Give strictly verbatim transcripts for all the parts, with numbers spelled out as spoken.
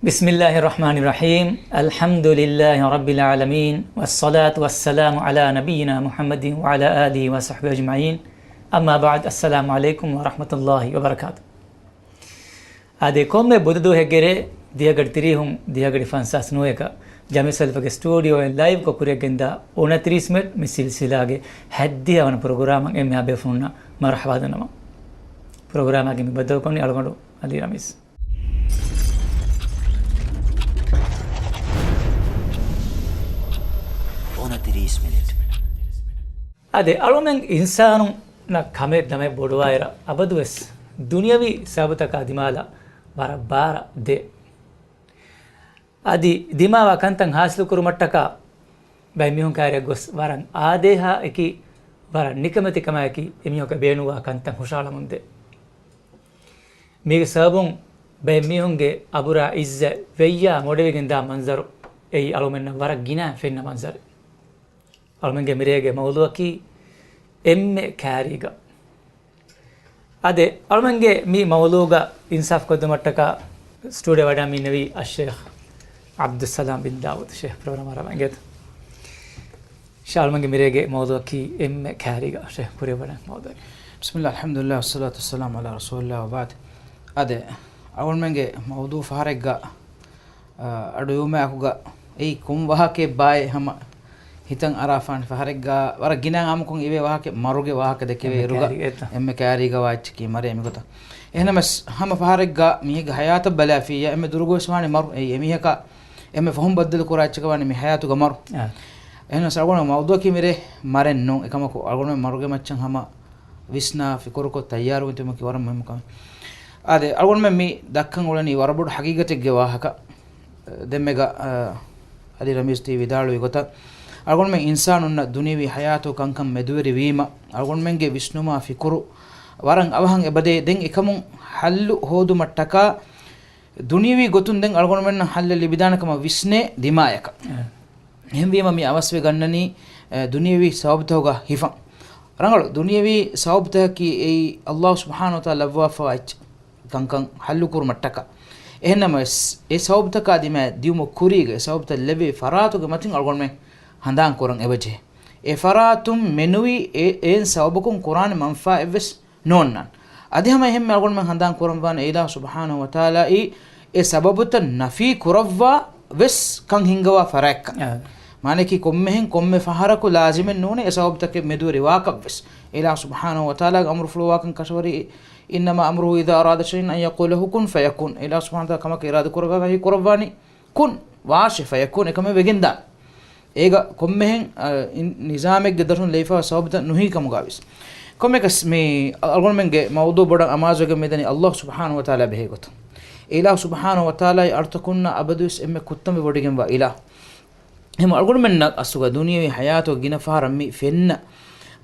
بسم الله الرحمن الرحيم. الحمد لله رب العالمين، والصلاة والسلام على نبينا محمد وعلى آله وصحبه أجمعين. أما بعد، السلام عليكم ورحمة الله وبركاته. އާދެ، ކޮންމެ ބުދަ ދުވަހެއްގެ ރޭ ދިހަގަޑި ތިރީހުން، ދިހަގަޑި ފަންސާސް ނުވައެކަށް ޖަމީލް ސަލަފްގެ ސްޓޫޑިއޯއިން ލައިވްކޮށް ކުރިއަށް ގެންދާ އުނަތިރީސް މިނެޓް މި ސިލްސިލާގެ ހައްދިހަ ވަނަ ޕްރޮގްރާމަށް އެންމެހާ ބޭފުޅުންނަށް މަރުޙަބާ ދަންނަވަން. ޕްރޮގްރާމާގެ މި ބައްދަލުކޮށްލަނީ އަޅުގަނޑު އަލީ ރަމީޒް. އުނަތިރީސް މިނެޓް. އާދެ، އަޅުމެން އިންސާނުންނަށް ކަމެއް ދަމެއް ބޮޑުވާއިރަށް އަބަދުވެސް ދުނިޔަވީ ސަބަބުތަކާ ދިމާލަށް ވަރަށް ބާރަށް ދޭ. އަދި ދިމާވާ ކަންތައް ހާސިލުކުރުމަށްޓަކާ ބައެއް މީހުން ކައިރިއަށް ގޮސް ވަރަށް އާދޭހާއެކީ، ވަރަށް ނިކަމެތިކަމާއެކީ، އެމީހަކަށް ބޭނުންވާ ކަންތައް ހުށަހަޅަމުންދޭ. މީގެ ސަބަބުން ބައެއް މީހުންގެ އަބުރާ އިއްޒަތް ވެއްޔާ މޮޑެވިގެންދާ މަންޒަރު އެއީ އަޅުމެންނަށް ވަރަށް ގިނަ ފެންނަ މަންޒަރެއް. އަޅުމެންގެ މިރޭގެ މައުޟޫޢަކީ އެންމެ ކައިރީގަ. އާދެ، އަޅުމެންގެ މި މައުޟޫޢުގަ އިންސާފު ކޮށްދުމަށްޓަކާ ސްޓޫޑިއޯ ވަޑައި އިންނެވީ އައްޝޭޚް ޢަބްދުއްސަލާމް ބިން ދާވޫދު. ޝޭޚް ޕްރޮގްރާމަށް އަރާ އިނގޭތަ؟ ޝޭޚް، އަޅުމެންގެ މިރޭގެ މައުޟޫޢަކީ އެންމެ ކައިރީގަ. ޝޭޚް، ކުރިއަށް ވަޑައި މައުޟޫޢަކީ. بسم الله، الحمد لله، والصلاة والسلام على رسول الله، وبعد. އާދެ، އަޅުމެންގެ މައުޟޫޢު ފަހަރެއްގަ އަ، އަޑުއިވުމާއެކުގަ އެއީ ކޮން ވާހަކައެއްބާއޭ ހަމަ ހިތަށް އަރާފާނެ. ފަހަރެއްގަ ވަރަށް ގިނަ އާއްމުކޮށް އިވޭ ވާހަކަ، މަރުގެ ވާހަކަ ދެކެވޭ އިރުގަ އެންމެ ކައިރީގަ އެއްޗަކީ މަރޭ މިގޮތަށް. އެހެންނަމަވެސް ހަމަ ފަހަރެއްގަ މީގެ ހަޔާތަށް ބަލާފިއްޔާ އެންމެ ދުރުގަ ވެސް ވާނެ މަރު. އެއީ އެމީހަކާ އެންމެ ފަހުން ބައްދަލު ކުރާ އެއްޗަކަށް ވާނެ މި ހަޔާތުގަ މަރު. އާ. އެހެންނަމަވެސް އަޅުގަނޑު މައުޟޫޢަކީ މިރޭ މަރެއް ނޫން. އެކަމަކު އަޅުގަނޑު މަރުގެ މައްޗަށް ހަމަ ވިސްނާ ފިކުރުކޮށް ތައްޔާރުވެތިވުމަކީ ވަރަށް މުހިއްމު ކަމެއް. އާދެ، އަޅުގަނޑުމެން މި ދައްކަން އުޅެނީ ވަރަށް ބޮޑު ޙަޤީޤަތެއްގެ ވާހަކަ. ދެންމެގަ، އަ، އަލީ ރަމީޒް ތި ވިދާޅުވި ގޮތަށް، އަޅުގަނޑުމެން އިންސާނުންނަށް ދުނިޔަވީ ޙަޔާތު ކަންކަން މެދުވެރިވީމަ، އަޅުގަނޑުމެންގެ ވިސްނުމާ ފިކުރު ވަރަށް އަވަހަށް އެބަދޭ. ދެން އެކަމުން ޙައްލު ހޯދުމަށްޓަކާ ދުނިޔަވީ ގޮތުން ދެން އަޅުގަނޑުމެންނަށް ޙައްލެއް ލިބިދާނެ ކަމަށް ވިސްނޭ ދިމާޔަކަށް. އެ. އެހެންވީމަ މި އަވަސްވެ ގަންނަނީ، އެ، ދުނިޔަވީ ސަބަބުތަކުގަ ހިފަން. ރަނގަޅު ދުނިޔަވީ ސަބަބުތަކަކީ އެއީ އައްލާހު ސުބްޙާނަހު ވަތަޢާލާ ލައްވާފަވާ އެއްޗެއް ކަންކަން ޙައްލު ކުރުމަށްޓަކާ. އެހެންނަމަވެސް، އެ ސަބަބުތަކާ ދިމާ ދިޔުމުގެ ކުރީގަ އެ ސަބަބުތައް ލެއްވި ފަރާތުގެ މަތިން އަޅުގަނޑުމެން ހަނދާން ކުރަން އެބަޖެހޭ. އެ ފަރާތުން މެނުވީ އެ، އެއިން ސަބަބަކުން ކުރާނެ މަންފާއެއްވެސް ނޯންނާން. އަދި ހަމަ އެހެންމެ އަޅުގަނޑުމެން ހަނދާން ކުރަންވާނެ އިލާހު ސުބްޙާނަހު ވަތަޢާލާއީ އެ ސަބަބުތައް ނަފީ ކުރައްވާ ވެސް ކަން ހިންގަވާ ފަރާތްކަން. އާ. މާނައަކީ ކޮންމެހެން ކޮންމެ ފަހަރަކު ލާޒިމެއް ނޫނޭ އެ ސަބަބުތަކެއް މެދުވެރި ވާކަށްވެސް. އިލާހު ސުބްޙާނަހު ވަތަޢާލާގެ އަމުރުފުޅުވާކަން ކަށަވަރީ، إنما أمره إذا أراد شيئا أن يقول له كن فيكون. އިލާހު ސުބްޙާނަހު ވަތަޢާލާ ކަމަކަށް އިރާދަ ކުރައްވާފަ ވަޙީ ކުރައްވާނީ، ކުން، ވާށޭ، ފަޔަކޫން، އެކަމެއް ވެގެންދާނެ. އޭގަ ކޮންމެހެން، އަ، އިން-، ނިޒާމެއްގެ ދަށުން ލެވިފައިވާ ސަބަބުތައް ނުހިނގި ކަމުގަވިޔަސް. ކޮންމެއަކަސް މި އަޅުގަނޑުމެންގެ މައުޟޫޢު ބޮޑަށް އަމާޒުވެގެން މިދަނީ އައްލާހު ސުބްޙާނަހު ވަތަޢާލާ ބެހޭ ގޮތުން. އެ އިލާހު ސުބްޙާނަހު ވަތަޢާލާއި އަޅުތަކުންނަށް އަބަދުވެސް އެންމެ ކުށްތަންވެވޮޑިގެންވާ އިލާހު. އެހެން އަޅުގަނޑުމެންނަށް އަސްލުގަ ދުނިޔަވީ ޙަޔާތުގަ ގިނަ ފަހަރަށް މި ފެންނަ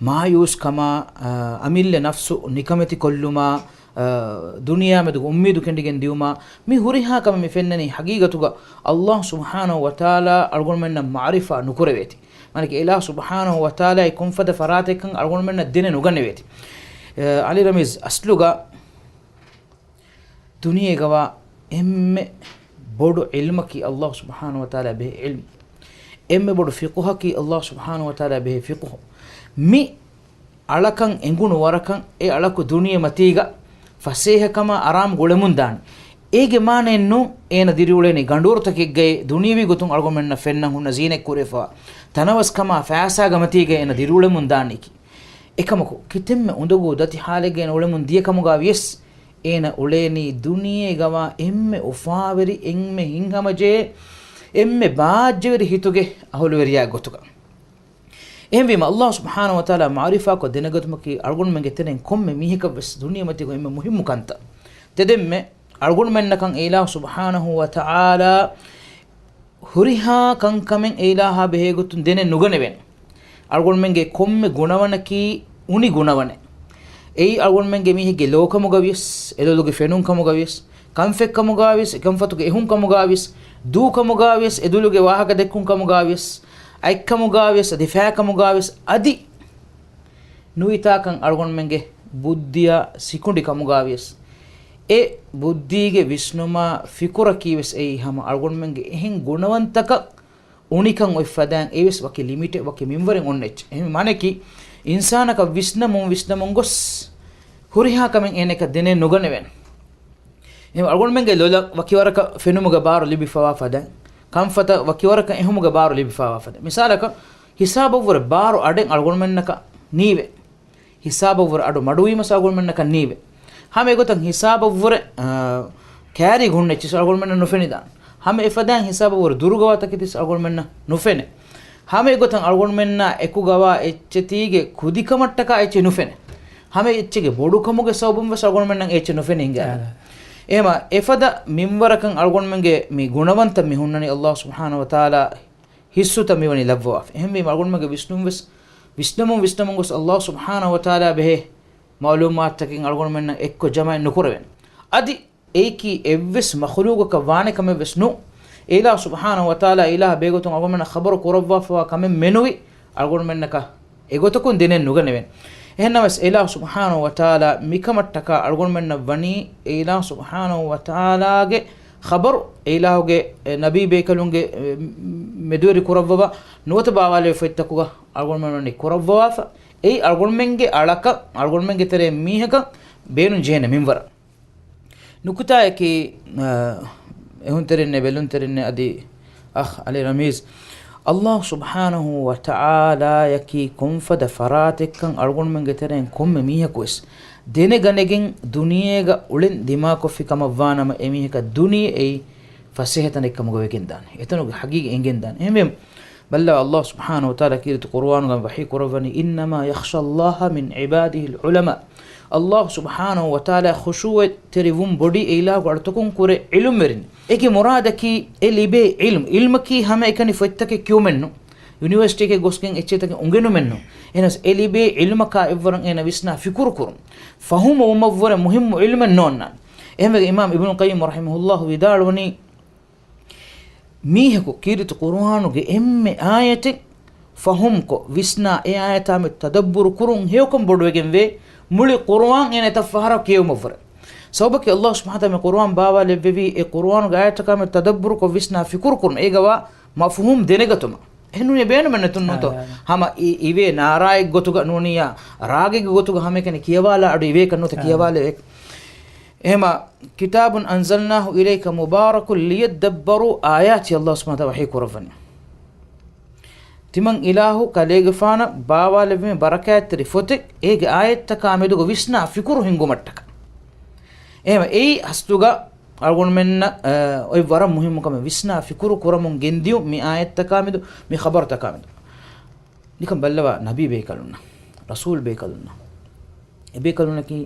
މާޔޫސްކަމާ، އަ، އަމިއްލަ ނަފްސު ނިކަމެތިކޮށްލުމާ، އަ، ދުނިޔެއާމެދުގަ އުއްމީދު ކެނޑިގެން ދިޔުމާ، މި ހުރިހާ ކަމެއް މި ފެންނަނީ ޙަޤީޤަތުގަ އައްލާހު ސުބްޙާނަހު ވަތަޢާލާ އަޅުގަނޑުމެންނަށް މަޢުރިފާ ނުކުރެވޭތީ. މާނައަކީ އިލާހު ސުބްޙާނަހު ވަތަޢާލާއީ ކޮންފަދަ ފަރާތެއްކަން އަޅުގަނޑުމެންނަށް ދެނެއް ނުގަނެވޭތީ. އަ، އަލީ ރަމީޒް، އަސްލުގަ ދުނިޔޭގަވާ އެންމެ ބޮޑު ޢިލްމަކީ އައްލާހު ސުބްޙާނަހު ވަތަޢާލާ ބެހޭ ޢިލްމު. އެންމެ ބޮޑު ފިޤުހަކީ އައްލާހު ސުބްޙާނަހު ވަތަޢާލާ ބެހޭ ފިޤުހު. މި އަޅަކަށް އެނގުނު ވަރަކަށް އެ އަޅަކު ދުނިޔެމަތީގަ ފަސޭހަކަމާ އަރާމު ގުޅެމުން ދާނެ. އޭގެ މާނައެއް ނޫން އޭނަ ދިރިއުޅޭނީ ގަނޑުވަރުތަކެއްގައި ދުނިޔަވީ ގޮތުން އަޅުގަނޑުމެންނަށް ފެންނަން ހުންނަ ޒީނަތް ކުރެވިފަވާ ތަނަވަސްކަމާ ފައިސާގެ މަތީގައި އޭނަ ދިރިއުޅެމުން ދާނީކީ. އެކަމަކު، ކިތަންމެ އުނދަގޫ ދަތި ޙާލެއްގައި އޭނަ އުޅެމުން ދިޔަ ކަމުގަ ވިޔަސް، އޭނަ އުޅޭނީ ދުނިޔޭގަވާ އެންމެ އުފާވެރި، އެންމެ ހިތްހަމަޖެހޭ، އެންމެ ބާއްޖަވެރި ހިތުގެ އަހުލުވެރިޔާ ގޮތުގަ. އެހެންވީމަ، އައްލާހު ސުބްޙާނަހު ވަތަޢާލާ މަޢުރިފާކޮށް ދެނެގަތުމަކީ އަޅުގަނޑުމެންގެ ތެރެއިން ކޮންމެ މީހަކަށްވެސް ދުނިޔެމަތީގަ އެންމެ މުހިއްމު ކަންތައް. ތެދެންމެ، އަޅުގަނޑުމެންނަކަށް އެ އިލާހު ސުބްޙާނަހު ވަތަޢާލާ ހުރިހާ ކަންކަމެއް އެ އިލާހާ ބެހޭގޮތުން ދެނެއް ނުގަނެވޭނެ. އަޅުގަނޑުމެންގެ ކޮންމެ ގުނަވަނަކީ އުނި ގުނަވަނެއް. އެއީ އަޅުގަނޑުމެންގެ މީހެއްގެ ލޯކަމުގަވިޔަސް، އެލޮލުގެ ފެނުންކަމުގަވިޔަސް، ކަންފަތްކަމުގަވިޔަސް، އެކަންފަތުގެ އެހުންކަމުގަވިޔަސް، ދޫކަމުގަވިޔަސް، އެދުލުގެ ވާހަކަ ދެއްކުންކަމުގަވިޔަސް، އަތްކަމުގަވިޔަސް، އަދި ފައިކަމުގަވިޔަސް، އަދި ނުވިތާކަން އަޅުގަނޑުމެންގެ ބުއްދިއާ ސިކުނޑި ކަމުގާވިޔަސް، އެ ބުއްދީގެ ވިސްނުމާ ފިކުރަކީވެސް އެއީ ހަމަ އަޅުގަނޑުމެންގެ އެހެން ގުނަވަންތަކަށް އުނިކަން އޮތް ފަދައިން އެވެސް ވަކި ލިމިޓެއް، ވަކި މިންވަރެއް އޮންނަ އެއްޗެއް. އެހެން މާނައަކީ، އިންސާނަކަށް ވިސްނަމުން ވިސްނަމުން ގޮސް ހުރިހާ ކަމެއް އޭނައަކަށް ދެނެއް ނުގަނެވޭނެ. އެހެން އަޅުގަނޑުމެންގެ ލޮލަށް ވަކިވަރަކަށް ފެނުމުގެ ބާރު ލިބިފަވާ ފަދައިން، ކަންފަތަށް ވަކިވަރަކަށް އެހުމުގެ ބާރު ލިބިފަވާ ފަދައިން، މިސާލަކަށް، ހިސާބަށްވުރެ ބާރު އަޑެއް އަޅުގަނޑުމެންނަކަށް ނީވޭ. ހިސާބަށްވުރެ އަޑު މަޑުވީމަސް އަޅުގަނޑުމެންނަކަށް ނީވޭ. ހަމަ އެގޮތަށް ހިސާބަށްވުރެ، އާ، ކާރީގަ ހުންނަ އެއްޗެއް އަޅުގަނޑުމެންނަށް ނުފެނިދާނެ. ހަމަ އެފަދައިން ހިސާބަށްވުރެ ދުރުގަވާތަކެތި އަޅުގަނޑުމެންނަށް ނުފެނޭ. ހަމަ އެގޮތަށް އަޅުގަނޑުމެންނާ އެކުގަވާ އެއްޗެތީގެ ކުދިކަމަށްޓަކާ އެއްޗެއް ނުފެނޭ. ހަމަ އެއްޗެއްގެ ބޮޑުކަމުގެ ސަބަބުން ވެސް އަޅުގަނޑުމެންނަށް އެއްޗެއް ނުފެނި ހިނގާ. އާ. އެހެމަ އެފަދަ މިންވަރަކަށް އަޅުގަނޑުމެންގެ މި ގުނަވަންތައް މި ހުންނަނީ އައްލާހު ސުބްޙާނަހު ވަތަޢާލާ ހިއްސުތައް މިވަނީ ލައްވަވާފަ. އެހެންވީމަ އަޅުގަނޑުމެންގެ ވިސްނުން ވެސް، ވިސްނަމުން ވިސްނަމުން ގޮސް އައްލާހު ސުބްޙާނަހު ވަތަޢާލާ ބެހޭ މަޢުލޫމާތުތަކެއް އަޅުގަނޑުމެންނަށް އެއްކޮށް ޖަމައެއް ނުކުރެވޭނެ. އަދި އެއީކީ އެއްވެސް މަޚުލޫގަކަށް ވާނެ ކަމެއް ވެސް ނޫން. އެ އިލާހު ސުބްޙާނަހު ވަތަޢާލާ އިލާހަށް ބެހޭގޮތުން އަޅުގަނޑުމެންނަށް ޚަބަރު ކުރައްވާފަވާ ކަމެއް މެނުވީ އަޅުގަނޑުމެންނަކަށް އެގޮތަކުން ދެނެއް ނުގަނެވޭނެ. އެހެންނަމަވެސް އެ އިލާހު ސުބްޙާނަހު ވަތަޢާލާ މިކަމަށްޓަކާ އަޅުގަނޑުމެންނަށް ވަނީ އެ އިލާހު ސުބްޙާނަހު ވަތަޢާލާގެ ޚަބަރު އެ އިލާހުގެ، އެ، ނަބީ ބޭކަލުންގެ، އެ، މެދުވެރި ކުރައްވަވާ ނުވަތަ ބާވާލެވިފައިތަކުގަ އަޅުގަނޑުމެން ވަނީ ކުރައްވަވާފަ. އެއީ އަޅުގަނޑުމެންގެ އަޅަކަށް، އަޅުގަނޑުމެންގެ ތެރެއިން މީހަކަށް ބޭނުން ޖެހޭނެ މިންވަރަށް. ނުކުތާއަކީ، އަ، އެހުންތެރިންނޭ ބެލުންތެރިންނޭ އަދި އަޚް އަލީ ރަމީޒް، އައްލާހު ސުބްޙާނަހު ވަތަޢާލާއަކީ ކޮންފަދަ ފަރާތެއްކަން އަޅުގަނޑުމެންގެ ތެރެއިން ކޮންމެ މީހަކުވެސް ދެނެގަނެގެން ދުނިޔޭގަ އުޅެން ދިމާކޮށްފި ކަމަށްވާނަމަ، އެމީހަކަށް ދުނިޔެ އެއީ ފަސޭހަތަނެއްކަމުގަ ވެގެންދާނެ. އެތަނުގެ ހަގީގަތް އެނގެންދާނެ. އެހެންވެ، ބައްލަވާ، އައްލާހު ސުބްޙާނަހު ވަތަޢާލާ ކީރިތި ޤުރުއާނުގަ ވަޙީ ކުރައްވަނީ، إنما يخشى الله من عباده العلماء. އައްލާހު ސުބްޙާނަހު ވަތަޢާލާ ޚުޝޫޢުތެރިވުން ބޮޑީ އެ އިލާހުގެ އަޅުތަކުން ކުރެ ޢިލްމުވެރިން. އޭގެ މުރާދަކީ އެ ލިބޭ ޢިލްމު. ޢިލްމަކީ ހަމައެކަނި ފޮތްތަކެއް ކިޔުމެއްނު، ޔުނިވަރސިޓީއެކޭ ގޮސްގެން އެއްޗެއްތަކެއް އުނގެނުމެއްނު. އެހެނަސް އެ ލިބޭ ޢިލްމަކާ އެއްވަރަށް އޭނަ ވިސްނާ ފިކުރު ކުރުން. ފަހުމު ވުމަށްވުރެ މުހިއްމު ޢިލްމެއް ނޯންނާނެ. އެހެންވެ، އިމާމް އިބްނު ޤައްޔިމް ރަޙިމަހުﷲ ވިދާޅުވަނީ، މީހަކު ކީރިތި ޤުރުއާނުގެ އެންމެ އާޔަތެއް ފަހުމްކޮށް، ވިސްނާ އެ އާޔަތާމެދު ތަދައްބުރު ކުރުން ހެޔޮކަން ބޮޑުވެގެންވޭ، މުޅި ޤުރުއާން އޭނަ އެތައް ފަހަރަށް ކިޔެވުމަށްވުރެ. ސަބަބަކީ އައްލާހު ސުބްޙާނަހު ވަތަޢާލާ މި ޤުރުއާން ބާވާލެއްވެވީ، އެ ޤުރުއާނުގެ އާޔަތަކާމެދު ތަދައްބުރުކޮށް ވިސްނާ ފިކުރު ކުރުން، އޭގަވާ މަފުހޫމް ދެނެގަތުމަށް. އެހެންނޫނީ ބޭނުމެއް ނެތުން ނޫންތޯ؟ އާ. ހަމަ އި-، އިވޭ ނާރާއެއް ގޮތުގަ ނޫނިއްޔާ، ރާގެއްގެ ގޮތުގަ ހަމައެކަނި ކިޔަވާލާ އަޑު އިވޭކަށް ނުވަތަ އާ. ކިޔަވާލެވޭ. އެހެމަ، كتاب أنزلناه إليك مبارك ليدبروا آياته، އައްލާހު ސުބްޙާނަހު ވަތަޢާލާ ވަޙީ ކުރައްވަނީ. ތިމަން އިލާހު ކަލޭގެފާނަށް ބާވާލެއްވި ބަރަކާތްތެރި ފޮތެއް، އޭގެ އާޔަތްތަކާ މެދުގަ ވިސްނާ ފިކުރު ހިންގުމަށްޓަކާ. އެހެމަ އެއީ ހަސްދުގަ އަޅުގަނޑުމެންނަށް، އަ، އޮތް ވަރަށް މުހިއްމު ކަމެއް، ވިސްނާ ފިކުރު ކުރަމުން ގެންދިޔުން މި އާޔަތްތަކާމެދު، މި ޚަބަރުތަކާމެދު. ނިކަން ބައްލަވާ، ނަބީ ބޭކަލުންނަށް، ރަސޫލް ބޭކަލުންނަށް، އެބޭކަލުންނަކީ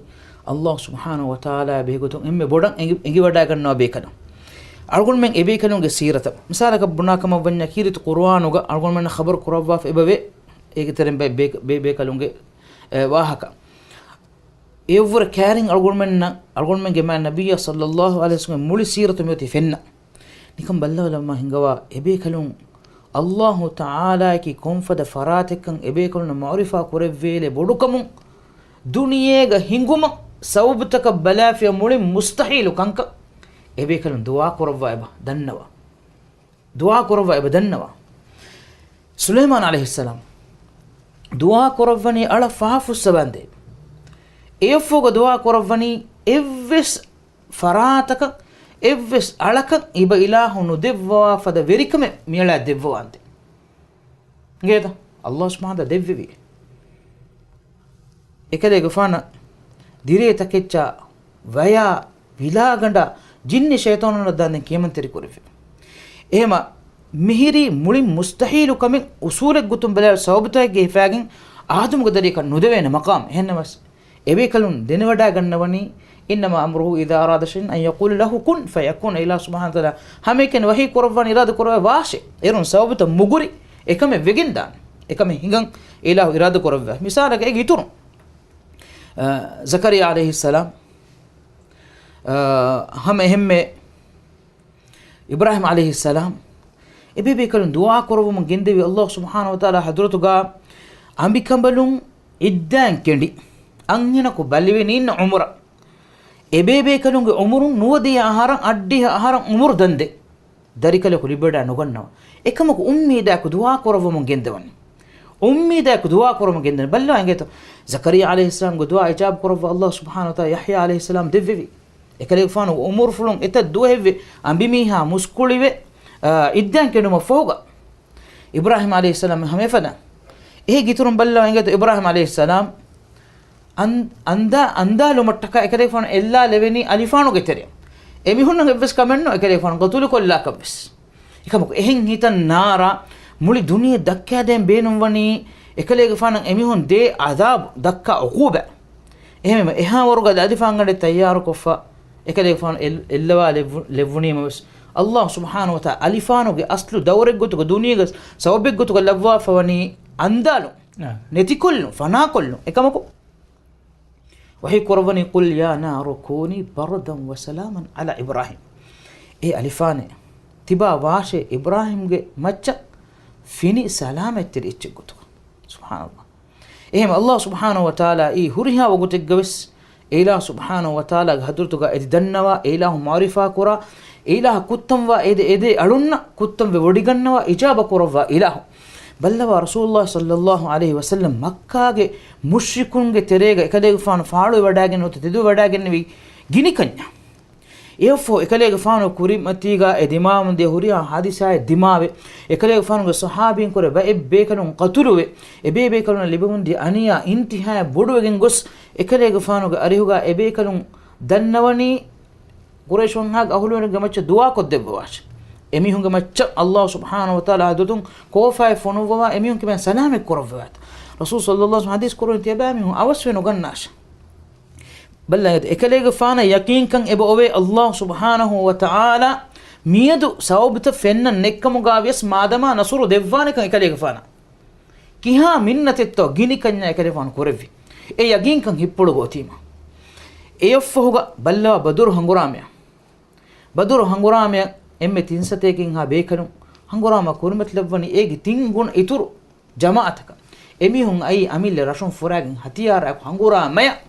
އައްލާހު ސުބްޙާނަހު ވަތަޢާލާ ބެހޭގޮތުން އެންމެ ބޮޑަށް އެނގި-، އެނގިވަޑައިގަންނަވާ ބޭކަލުން. އަޅުގަނޑުމެން އެބޭކަލުންގެ ސީރަތަށް މިސާލަކަށް ބުނާކަމަށް ވަންޏާ، ކީރިތި ޤުރުއާނުގަ އަޅުގަނޑުމެންނަށް ޚަބަރު ކުރައްވާފަ އެބަވޭ، އޭގެ ތެރެއިން ބޭ-، ބޭ-، ބޭ-، ބޭކަލުންގެ، އެ، ވާހަކަ. އެއަށްވުރެ ކައިރިން އަޅުގަނޑުމެންނަށް، އަޅުގަނޑުމެންގެ މާތް ނަބިއްޔާ ޞައްލައްލާހު ޢަލައިހި ވަސައްލަމަގެ މުޅި ސީރަތު މިއޮތީ ފެންނަ. ނިކަން ބައްލަވާލަމާ ހިނގަވާ، އެބޭކަލުން އައްލާހު ތަޢާލާއަކީ ކޮންފަދަ ފަރާތެއްކަން އެބޭކަލުންނަށް މަޢުރިފާ ކުރެއްވިއޭ ބޮޑުކަމުން، ދުނިޔޭގަ ހިނގުމަށް ސަބަބުތަކަށް ބަލާފިޔާ މުޅިން މުސްތަޙީލު ކަންކަން އެބޭކަލުން ދުޢާ ކުރައްވާ އެބަ ދަންނަވާ. ދުޢާ ކުރައްވާ އެބަ ދަންނަވާ. ސުލައިމާނު ޢަލައިހިއްސަލާމް ދުޢާ ކުރައްވަނީ އަޅަށް ފަހަ ފުއްސަވާނދޭ. އެއަށްފަހުގަ ދުޢާ ކުރައްވަނީ އެއްވެސް ފަރާތަކަށް، އެއްވެސް އަޅަކަށް އިބަ އިލާހު ނުދެއްވަވާ ފަދަ ވެރިކަމެއް މިއަޅާ ދެއްވަވާނދޭ. އިނގޭތަ؟ އައްލާހު ސުބްޙާނަހު ވަތަޢާލާ ދެއްވެވީ. އެކަލޭގެފާނަށް ދިރޭ ތަކެއްޗާ، ވަޔާ، ވިލާގަނޑާ، ޖިންނި ޝައިޠާނުންނަށް ދާންދެން ކިޔަމަންތެރި ކުރެވި. އެހެމަ މިހިރީ މުޅިން މުސްތަޙީލު ކަމެއް އުޞޫލެއް ގޮތުން ބަލާ ސަބަބުތަކެއްގެ ހިފާގެން އާދަމުގެ ދަރިއަކަށް ނުދެވޭނެ މަޤާމް. އެހެންނަމަސް، އެބޭކަލުން ދެނެވަޑައިގަންނަވަނީ، إنما أمره إذا أراد شيئا أن يقول له كن فيكون. އިލާހު ސުބްޙާނަހު ވަތަޢާލާ ހަމައެކަނި ވަޙީ ކުރައްވާނެ، އިރާދަ ކުރައްވާ ވާށޭ. އޭރުން ސަބަބުތައް މުގުރި އެކަމެއް ވެގެން ދާނެ. އެކަމެއް ހިނގަން އިލާހު އިރާދަ ކުރައްވާ. މިސާލަކަށް އޭގެ އިތުރުން، އަ، ޒަކަރިއްޔާ ޢަލައިހިއްސަލާމް، އަ، ހަމަ އެހެންމެ އިބްރާހީމް ޢަލައިހިއްސަލާމް، އެބޭބޭކަލުން ދުޢާ ކުރައްވަމުން ގެންދެވި އައްލާހު ސުބްޙާނަހު ވަތަޢާލާ ޙަޟްރަތުގަ އަނބިކަނބަލުން އިއްދާއިން ކެނޑި، އަންހެނަކު ބަލިވެނީން ޢުމުރަށް. އެބޭބޭކަލުންގެ ޢުމުރުން ނުވަދިހަ އަހަރަށް އަށްޑިހަ އަހަރަށް ޢުމުރު ދަންދެ. ދަރިކަލަކު ލިބިވަޑާ ނުގަންނަވާ. އެކަމަކު އުއްމީދާއެކު ދުޢާ ކުރައްވަމުން ގެންދަވަނީ. އުއްމީދާއެކު ދުޢާ ކުރަމުން ގެންދަވަނީ. ބައްލަވާ އިނގޭތޯ. ޒަކަރިއްޔާ ޢަލައިހިއްސަލާމްގެ ދުޢާ އިޖާބަ ކުރައްވާ އައްލާހު ސުބްޙާނަހު ވަތަޢާލާ ޔަޙްޔާ ޢަލައިހިއްސަލާމް ދެއްވެވި. އެކަލޭގެފާނުގެ ޢުމުރުފުޅުން އެތައް ދުވަހެއްވެ، އަނބިމީހާ މުސްކުޅިވެ، އާ، އިއްދާން ކެނޑުމަށްފަހުގަ، އިބްރާހީމް ޢަލައިހިއްސަލާމް ހަމަ އެފަދަ. އެހެން އިތުރުން ބައްލަވާ އިނގޭތޯ އިބްރާހީމް ޢަލައިހިއްސަލާމް އަން-، އަންދާ-، އަންދާލުމަށްޓަކާ އެކަލޭގެފާނު އެއްލާލެވެނީ އަލިފާނުގެ ތެރެއަށް. އެމީހުންނަށް އެއްވެސް ކަމެއްނު އެކަލޭގެފާނު ގަތުލުކޮށްލާކަށްވެސް. އެކަމަކު އެހެން ހިތަށް ނާރާ މުޅި ދުނިޔެ ދައްކައިދޭން ބޭނުންވަނީ އެކަލޭގެފާނަށް އެމީހުން ދޭ ޢަޛާބު ދައްކާ ޢުޤޫބާތް. އެހެންވީމަ އެހާ ވަރުގަދަ އަލިފާންގަނޑެއް ތައްޔާރުކޮށްފަ އެކަލޭގެފާނު އެއް-، އެއްލަވާ ލެއްވު-، ލެއްވުނީމަވެސް، އައްލާހު ސުބްޙާނަހު ވަތަޢާލާ އަލިފާނުގެ އަސްލު ދައުރެއްގޮތުގަ ދުނިޔޭގަ ސަބަބެއްގޮތުގަ ލައްވާފަވަނީ އަންދާލުން، އާ. ނެތިކޮށްލުން، ފަނާކޮށްލުން. އެކަމަކު، ވަޙީ ކުރައްވަނީ، "قل يا نار كوني بردا وسلاما على إبراهيم." އޭ އަލިފާނޭ، ތިބާ ވާށޭ އިބްރާހީމްގެ މައްޗަށް ފިނި ސަލާމަތްތެރި އެއްޗެއްގޮތުގަ. ސުބްޙާނަﷲ. އެހެން އައްލާހު ސުބްޙާނަހު ވަތަޢާލާ އީ ހުރިހާ ވަގުތެއްގަވެސް އެއިލާހު ސުބްޙާނަހު ވަތަޢާލާގެ ޙަޟްރަތުގަ އެދި ދަންނަވާ، އެއިލާހު މަޢުރިފާ ކުރާ، އެއިލާހަށް ކުއްތަންވާ އެދޭ އެދޭ އަޅުންނަށް ކުއްތަންވެ ވޮޑިގަންނަވާ، އިޖާބަ ކުރައްވާ އިލާހު. ބައްލަވާ ރަސޫލުﷲ ޞައްލައްލާހު ޢަލައިހި ވަސައްލަމް މައްކާގެ މުޝްރިކުންގެ ތެރޭގަ އެކަލޭގެފާނު ފާޅުވެވަޑައިގެން ނުވަތަ ތެދުވެވަޑައިގެންނެވި ގިނިކަންޏާ. އެއަށްފަހު އެކަލޭގެފާނު ކުރިމަތީގަ އެ ދިމާވަމުންދިޔަ ހުރިހާ ޙާދިސާއެއް ދިމާވެ، އެކަލޭގެފާނުގެ ޞަޙާބީންކުރެ ބައެއް ބޭކަލުން ޤަތުލުވެ، އެބޭބޭކަލުންނަށް ލިބެމުންދިޔަ އަނިޔާ އިންތިހާއަށް ބޮޑުވެގެން ގޮސް، އެކަލޭގެފާނުގެ އަރިހުގަ އެބޭކަލުން ދަންނަވަނީ، ޤުރައިޝް ވަންހާގެ އަހުލުވެރިންގެ މައްޗަށް ދުޢާ ކޮށްދެއްވަވާށި. އެމީހުންގެ މައްޗަށް އައްލާހު ސުބްޙާނަހު ވަތަޢާލާ ޙަޟްރަތުން ކޯފާއެއް ފޮނުއްވަވާ، އެމީހުން ކިބައިން ސަލާމަތް ކުރައްވަވާތި. ރަސޫލު ޞައްލައްލާހު ޢަލައިހި ވަސައްލަމް ޙަދީޘް ކުރައްވަނީ ތިޔަބައިމީހުން އަވަސްވެ ނުގަންނާށި. ބައްލަވާ އިނގޭތޯ، އެކަލޭގެފާނަށް ޔަޤީންކަން އެބަ އޮވޭ އައްލާހު ސުބްޙާނަހު ވަތަޢާލާ މިއަދު ސަބަބުތައް ފެންނަން ނެތްކަމުގަ ވިޔަސް މާދަމާ ނަޞްރު ދެއްވާނެކަން އެކަލޭގެފާނަށް. ކިހާ މިންނަތެއްތޯ ގިނިކަންޏާ އެކަލޭގެފާނު ކުރެއްވި. އެ ޔަޤީންކަން ހިތްޕުޅުގަ އޮތީމަ. އެއަށްފަހުގަ ބައްލަވާ ބަދުރު ހަނގުރާމަޔަށް. ބަދުރު ހަނގުރާމަޔަށް އެންމެ ތިން ސަތޭކައެއްހާ ބޭކަލުން ހަނގުރާމަ ކުރިމަތިލައްވަނީ އޭގެ ތިން ގުނަ އިތުރު ޖަމާޢަތަކަށް. އެމީހުން އައީ އަމިއްލަ ރަށުން ފުރާގެން ހަތިޔާރާއެކު ހަނގުރާމަޔަށް.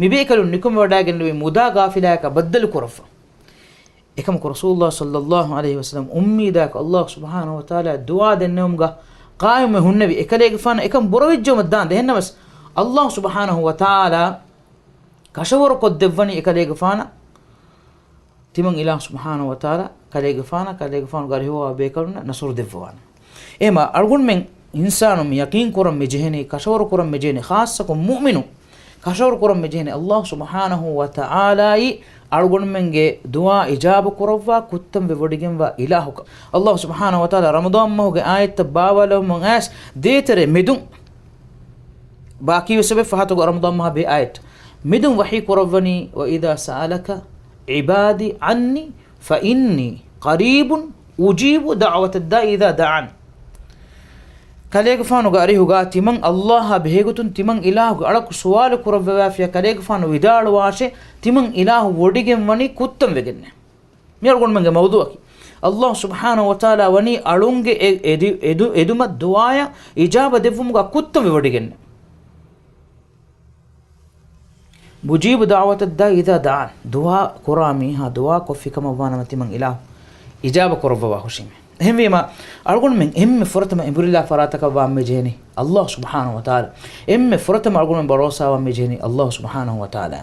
މިބޭކަލުން ނިކުމެވަޑައިގެންނެވީ މުދާ ޤާފިލާއަކަށް ބައްދަލުކުރައްވަ. އެކަމަކު ރަސޫލުﷲ ޞައްލައްލާހު ޢަލައިހި ވަސައްލަމް އުއްމީދާއެކު އައްލާހު ސުބްޙާނަހު ވަތަޢާލާ ދުޢާ ދެންނެވުމުގަ ޤާއިމުވެ ހުންނެވި. އެކަލޭގެފާނަށް އެކަން ބުރަވެއްޖެއުމަށް ދާންދެ. އެހެންނަމަވެސް، އައްލާހު ސުބްޙާނަހު ވަތަޢާލާ ކަށަވަރުކޮށްދެއްވަނީ އެކަލޭގެފާނަށް ތިމަން އިލާހު ސުބްޙާނަހު ވަތަޢާލާ ކަލޭގެފާނަށް، ކަލޭގެފާނުގެ އަރިހުވާ ބޭކަލުންނަށް ނަޞްރު ދެއްވަވާނެ. އެހެމަ އަޅުގަނޑުމެން އިންސާނުން މި ޔަޤީން ކުރަން މި ޖެހެނީ، ކަށަވަރު ކުރަން މި ޖެހެނީ، ޚާއްޞަކޮށް މުއުމިނުން ކަށަވަރު ކުރަން މި ޖެހެނީ، އައްލާހު ސުބްޙާނަހު ވަތަޢާލާއީ އަޅުގަނޑުމެންގެ ދުޢާ އިޖާބަ ކުރައްވާ، ކުއްތަންވެ ވޮޑިގެންވާ އިލާހުކަން. އައްލާހު ސުބްޙާނަހު ވަތަޢާލާ ރަމަޟާން މަހުގެ އާޔަތްތައް ބާވާލެވުމުން އައިސް ދޭތެރޭ މެދުން ބާކީވެސް އެބަ ފަހަތުގަ ރަމަޟާން މަހާ ބެހޭ އާޔަތް މެދުން ވަޙީ ކުރައްވަނީ، "وإذا سألك عبادي عني فإني قريب أجيب دعوة الداع إذا دعان." ކަލޭގެފާނުގެ އަރިހުގަ ތިމަން އައްލާހާ ބެހޭގޮތުން ތިމަން އިލާހުގެ އަޅަކު ސުވާލު ކުރައްވަވާފިޔާ ކަލޭގެފާނު ވިދާޅުވާށޭ، ތިމަން އިލާހު ވޮޑިގެން ވަނީ ކުއްތަން ވެގެންނޭ. މި އަޅުގަނޑުމެންގެ މައުޟޫޢަކީ. އައްލާހު ސުބްޙާނަހު ވަތަޢާލާ ވަނީ އަޅުންގެ އެ-، އެދި-، އެދު-، އެދުމަށް ދުޢާޔަށް އިޖާބަ ދެއްވުމުގަ ކުއްތަން ވެވޮޑިގެންނެ. "أجيب دعوة الداع إذا دعان." ދުޢާ ކުރާ މީހާ ދުޢާ ކޮށްފި ކަމަށްވާނަމަ ތިމަން އިލާހު އިޖާބަ ކުރައްވަވާ ހުށީމޭ. އެހެންވީމަ، އަޅުގަނޑުމެން އެންމެ ފުރަތަމަ އެނބުރިލާ ފަރާތަކަށް ވާން މި ޖެހެނީ އައްލާހު ސުބްޙާނަހު ވަތަޢާލާ. އެންމެ ފުރަތަމަ އަޅުގަނޑުމެން ބަރޯސާވާން މި ޖެހެނީ އައްލާހު ސުބްޙާނަހު ވަތަޢާލާ.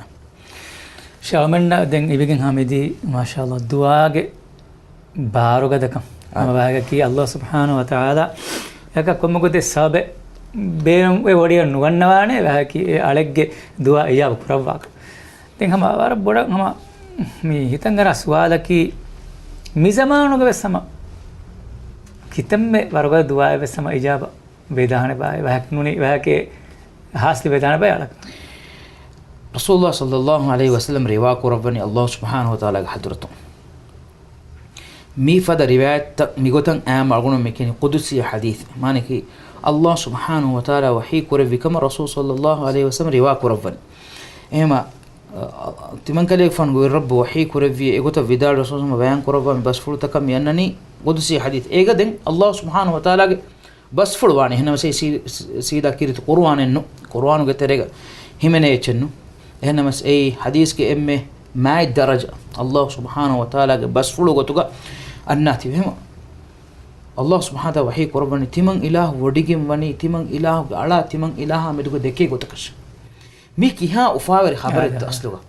ޝާމެންނަށް ދެން އިވިގެން ހަމިދީ، މާޝާﷲ، ދުޢާގެ ބާރުގަދަކަން. އާ. ހަމަ ވާހަކަކީ އައްލާހު ސުބްޙާނަހު ވަތަޢާލާ އެކަ ކޮންމެ ގޮތެއް ސަބަބެއް ބޭނުންވެ ވޮޑިގެން ނުގަންނަވާނެ، ވާހަކަކީ އެ އަޅެއްގެ ދުޢާ އިޖާބަ ކުރައްވާކަން. ދެން ހަމަ ވަރަށް ބޮޑަށް ހަމަ މި ހިތަށް އަރާ ސުވާލަކީ، މި ޒަމާނުގަ ވެސް ހަމަ ކިތަންމެ ވަރުގަދަ ދުޢާއެއް ވެސް ހަމަ އިޖާބަ ވެދާނެ ބާއޭ، ވަހަކި ނޫނީ، ވަހަކި ހާސިލް ވެދާނެ ބާއޭ އަޅަކަށް. ރަސޫލުﷲ ޞައްލައްލާހު ޢަލައިހި ވަސައްލަމް ރިވާ ކުރައްވަނީ އައްލާހު ސުބްޙާނަހު ވަތަޢާލާގެ ޙަޟްރަތުން. މި ފަދަ ރިވާޔަތްތައް މިގޮތަށް އާއްމު އަޅުގަނޑު މި ކިޔަނީ ޤުދުސީ ޙަދީޘް. މާނައަކީ، އައްލާހު ސުބްޙާނަހު ވަތަޢާލާ ވަޙީ ކުރެއްވި ކަމަށް ރަސޫލު ޞައްލައްލާހު ޢަލައިހި ވަސައްލަމް ރިވާ ކުރައްވަނީ. އެހެމަ، އަ، ތިމަން ކަލޭގެފާނުގެ ވެރިރައްބު ވަޙީ ކުރެއްވި އެގޮތަށް ވިދާޅުވެ ރަސޫލު ބަޔާން ކުރައްވާ މި ބަސްފުޅުތަކަށް މި އަންނަނީ ޤުދުސީ ޙަދީޘް. އޭގަ ދެން އައްލާހު ސުބްޙާނަހު ވަތަޢާލާގެ ބަސްފުޅު ވާނެ. އެހެންނަމަވެސް ސީ-، ސީދާ ކީރިތި ޤުރުއާނެއްނު. ޤުރުއާނުގެ ތެރޭގަ ހިމެނޭ އެއްޗެއްނު. އެހެންނަމަސް އެއީ ޙަދީޘްގެ އެންމެ މާތް ދަރަޖަ، ﷲ ސުބްޙާނަހޫ ވަތަޢާލާގެ ބަސްފުޅު ގޮތުގަ އަންނާތީވެ. އެހެމަ ﷲ ސުބްޙާނަހޫ ވަތަޢާލާ ވަޙީ ކުރައްވަނީ، ތިމަން އިލާހު ވޮޑިގެން ވަނީ، ތިމަން އިލާހުގެ އަޅާ ތިމަން އިލާހާ މެދުގަ ދެކޭ ގޮތަކަށް. މީ ކިހާ އުފާވެރި ޚަބަރެއްތަ އަސްލުގަ؟